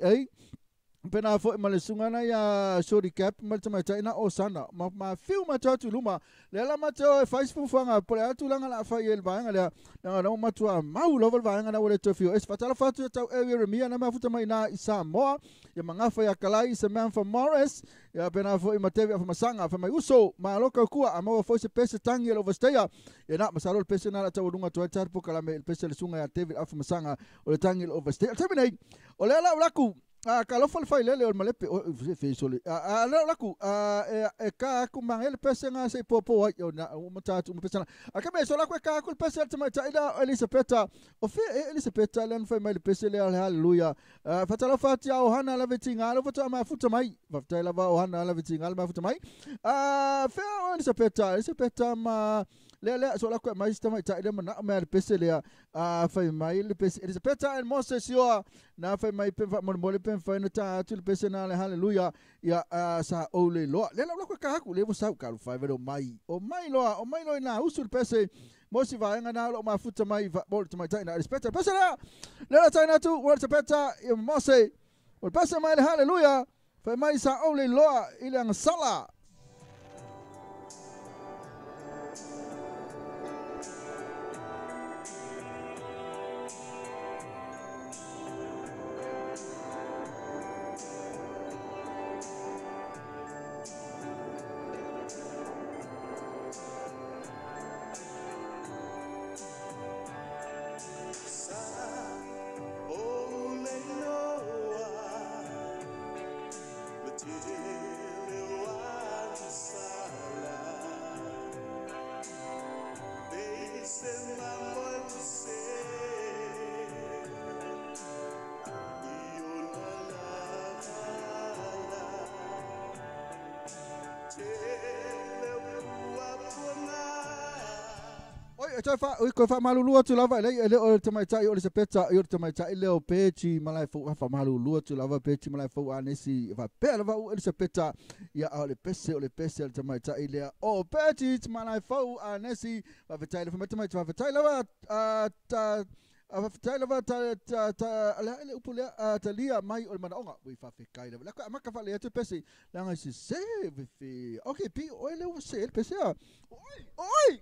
A pena foi ma le suga na ia Shorty Cap ma le tamaitai na Osana ma ma fiu matou atu i luma lea la matou e fai se fuafuaga po o le a tulaga la fai ai le vaega lea leaga na ua matua mau lava le vaega na ua le toe fiu ese faatalofa atu ia tau e Ieremia na mafuta mai ina i Samoa ia magafa ia Kalai Samantha Morris ia pena foi ma Tevi Afamasaga fai mai uso malo kaukua a maua foi se pese tangi e le overstayer ia na masalo le pese na la taualuga atu ai tatou polokalame i le pese le suga ia David Afamasaga o le tangi le overstayer o le taimi nei o lea la ulaku a ka alofa le failele o le malepe o fe sole a a lea laku a e e ka aku mange le pese nga se popo ai o na o mata atu ma pese na a ka me so laku e ka aku le pese le tamaitai la Elisapeta o fe e Elisapeta le fai mai le pese le haleluya a fatalofa atu ia Ohana la vetinga lo fatu ma futa mai faafetai lava Ohana la vetinga le mafuta mai a fe o Elisapeta Elisapeta ma lea lea so laku e mai se tamaitai le manao mea le pese lea a fai mai le pese Elisapeta and Moses ioa na fai mai pe faamolemole pe mafai ona tā atu le pese na le haleluya ia a sa ou le iloa lea lau ka aku le ua sau ka alu fai vele o mai o mai loa o mai loa ina usu le pese mo si vaega na o loo mafuta mai mo le tamaitai na Elisapeta pese lea lea la taina atu ua Elisapeta ia Mose o le pese mai le haleluya fai mai sa ou le iloa i le agasala. Sa o le iloa E toe fa oi koe faamalulu atu lava e le o le tamaitai o Elisapeta i o le tamaitai lea o Peti Malaefou. Faamalulu atu lava Peti Malaefou anesi faapea lava u Elisapeta ia a o le pese o le pese a le tamaitai lea o Peti Malaefou anesi. Faafetai le fai faafetai lava ta faafetai lava ta ta ta le le upu lea talia mai o le manaoga ui faafetai lava la ko amaka faale atu pese leaga se se fe okay pi oi le ua se le pese a oi oi.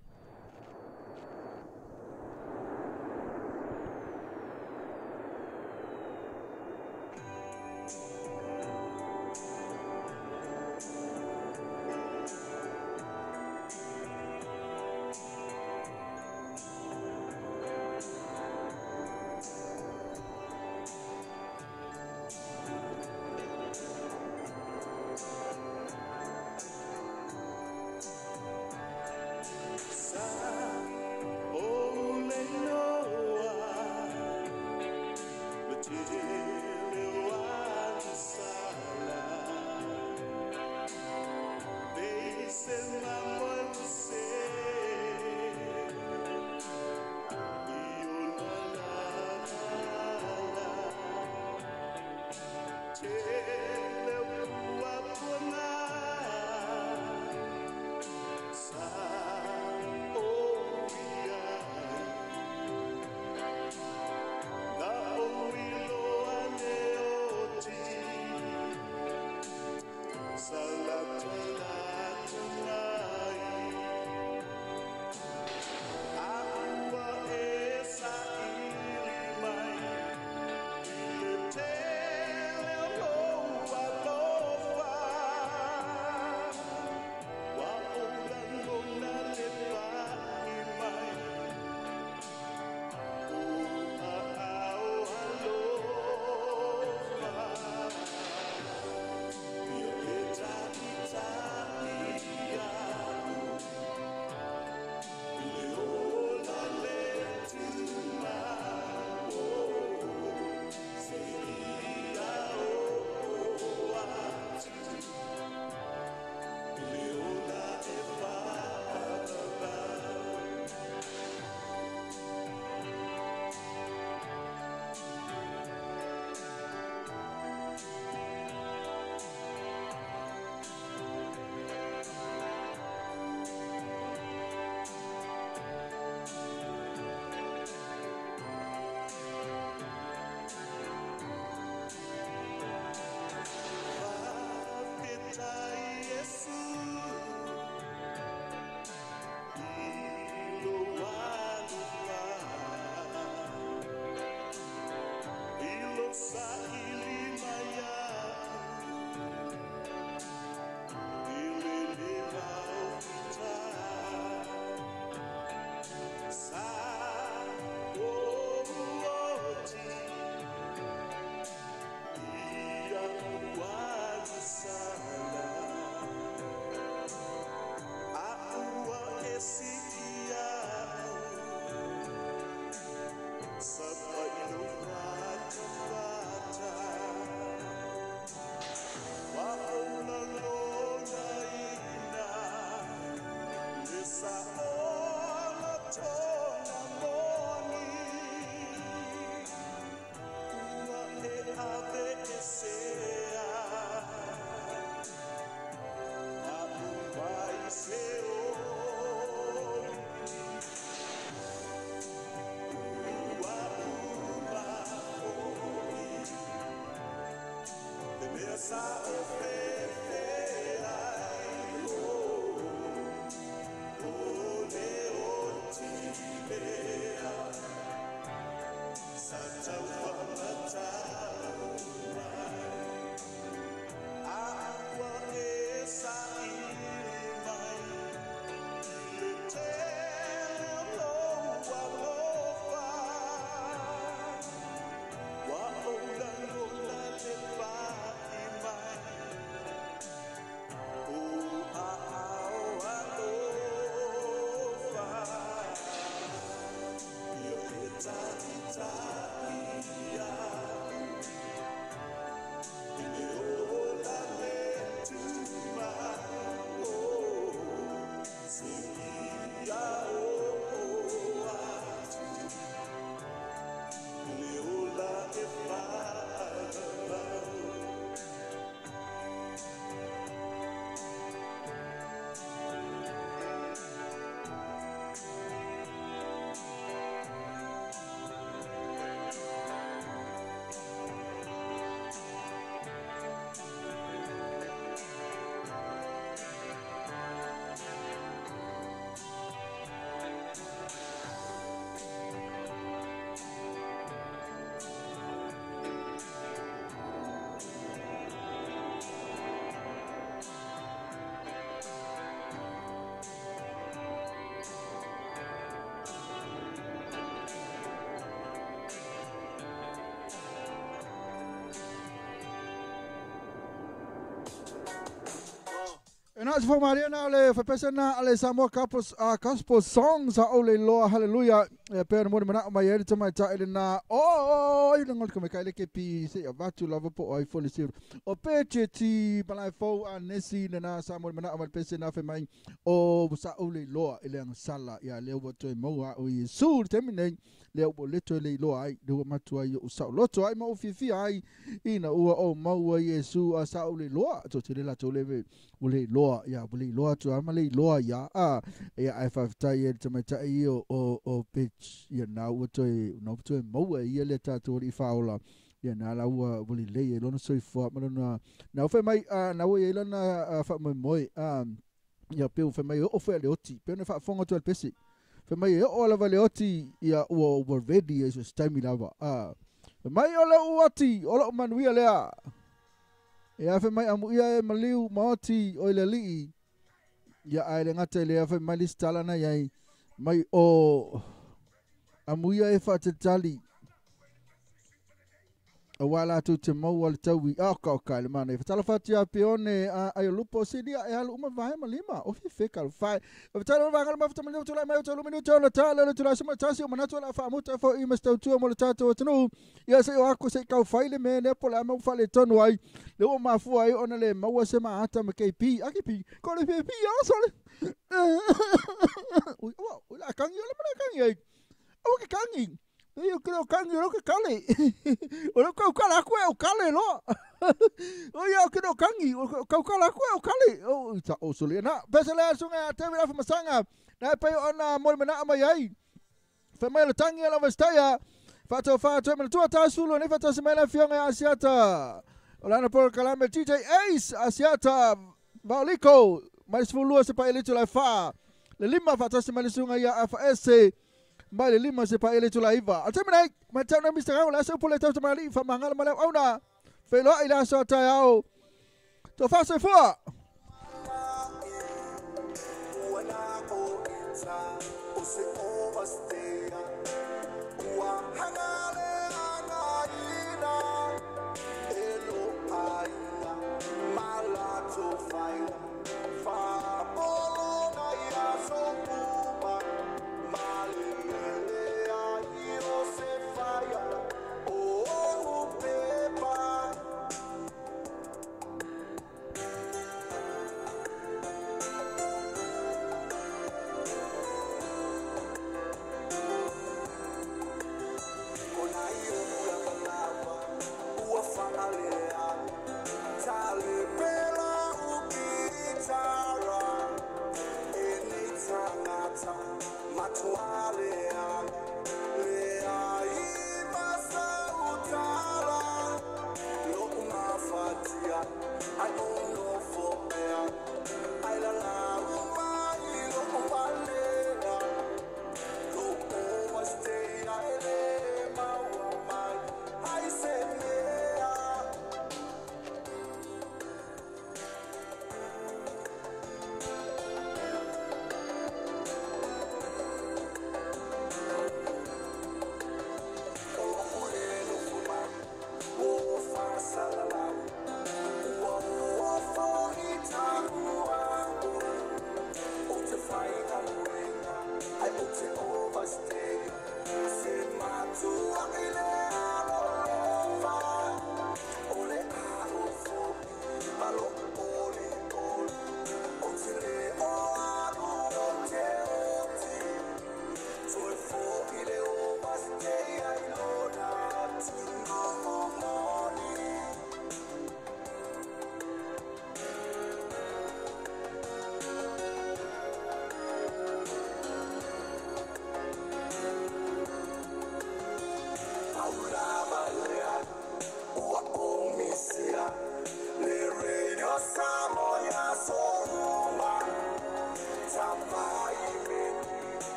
E na se whamaria na le whapesa na ale Samoa Couples, Gospel Songs a ole loa hallelujah. E pē na mori mana mai e te mai ta ele na o i ngol ka me kai le ke pi se avatu lava po ai fo le siru. O pē che ti palai fo a nesi na na Samoa mana mai pese na fe mai o sa ole loa ele ang sala ia le o toi maua o Yesu te mine le o le toi le loa ai le o matua i o sa loto ai ma o fifi ai ina ua o maua Yesu a sa ole loa to te le la to le o le loa ia o le loa tu ama le loa ia a ia ai fa tai e te mai tai o bitch ia na ua toi no toi maua ia le tatou i faola ia na la ua o le le e lona soifua ma lona na fe mai na ua ia lona fa moi moi ia pe o fe mai o fe le oti pe na fa fonga tu al pese fe mai o la vale oti ia ua ready e so time lava fe mai o le oti o lo manuia lea ia fe mai amu ia e maliu maoti o le lii ia ai le ngata le fe mai listala na iai mai o amuia e whaatetali a wala tu te maua le taui a ka ka le mana fatala fatia pione a ai lupo sidia e alu uma vai malima o fi fe ka fai fatala va ga ma fatala tu la mai tu lu tu la ta la tu la suma tasi o mana tu la fa muta fo i ma tu mo le tato tunu ia se o ako se ka fai le me ne po la ma fa le tonu ai le o ma fu ai ona le maua se ma ata ma KP a KP ko le PP a so le ui o la kangi o le mana kangi ai o ke kangi eu creo kangi o ke kale o lo kau kala ku o kale lo o ia ke no kangi o kau kala ku o kale o ta o sole na pese le sunga te vira masanga na pe ona mo mena mai ai fe mai le tangi la vestaia fato fato me tu ta sulo ne fato se mai la fionga asiata o la na por kalame DJ Ace asiata Valiko mais fulua se pa ele tu la fa le lima fato se mai sunga ia FS mai le lima se pa ele tu la iva. A temene, mai tau na Mr. Raul, la se pole tau tamali, fa mangala malau auna. Wheloa i la so tai au. Tō whasai fua!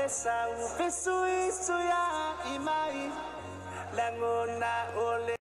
Sa u fesuisuiaʻi mai lagona o le.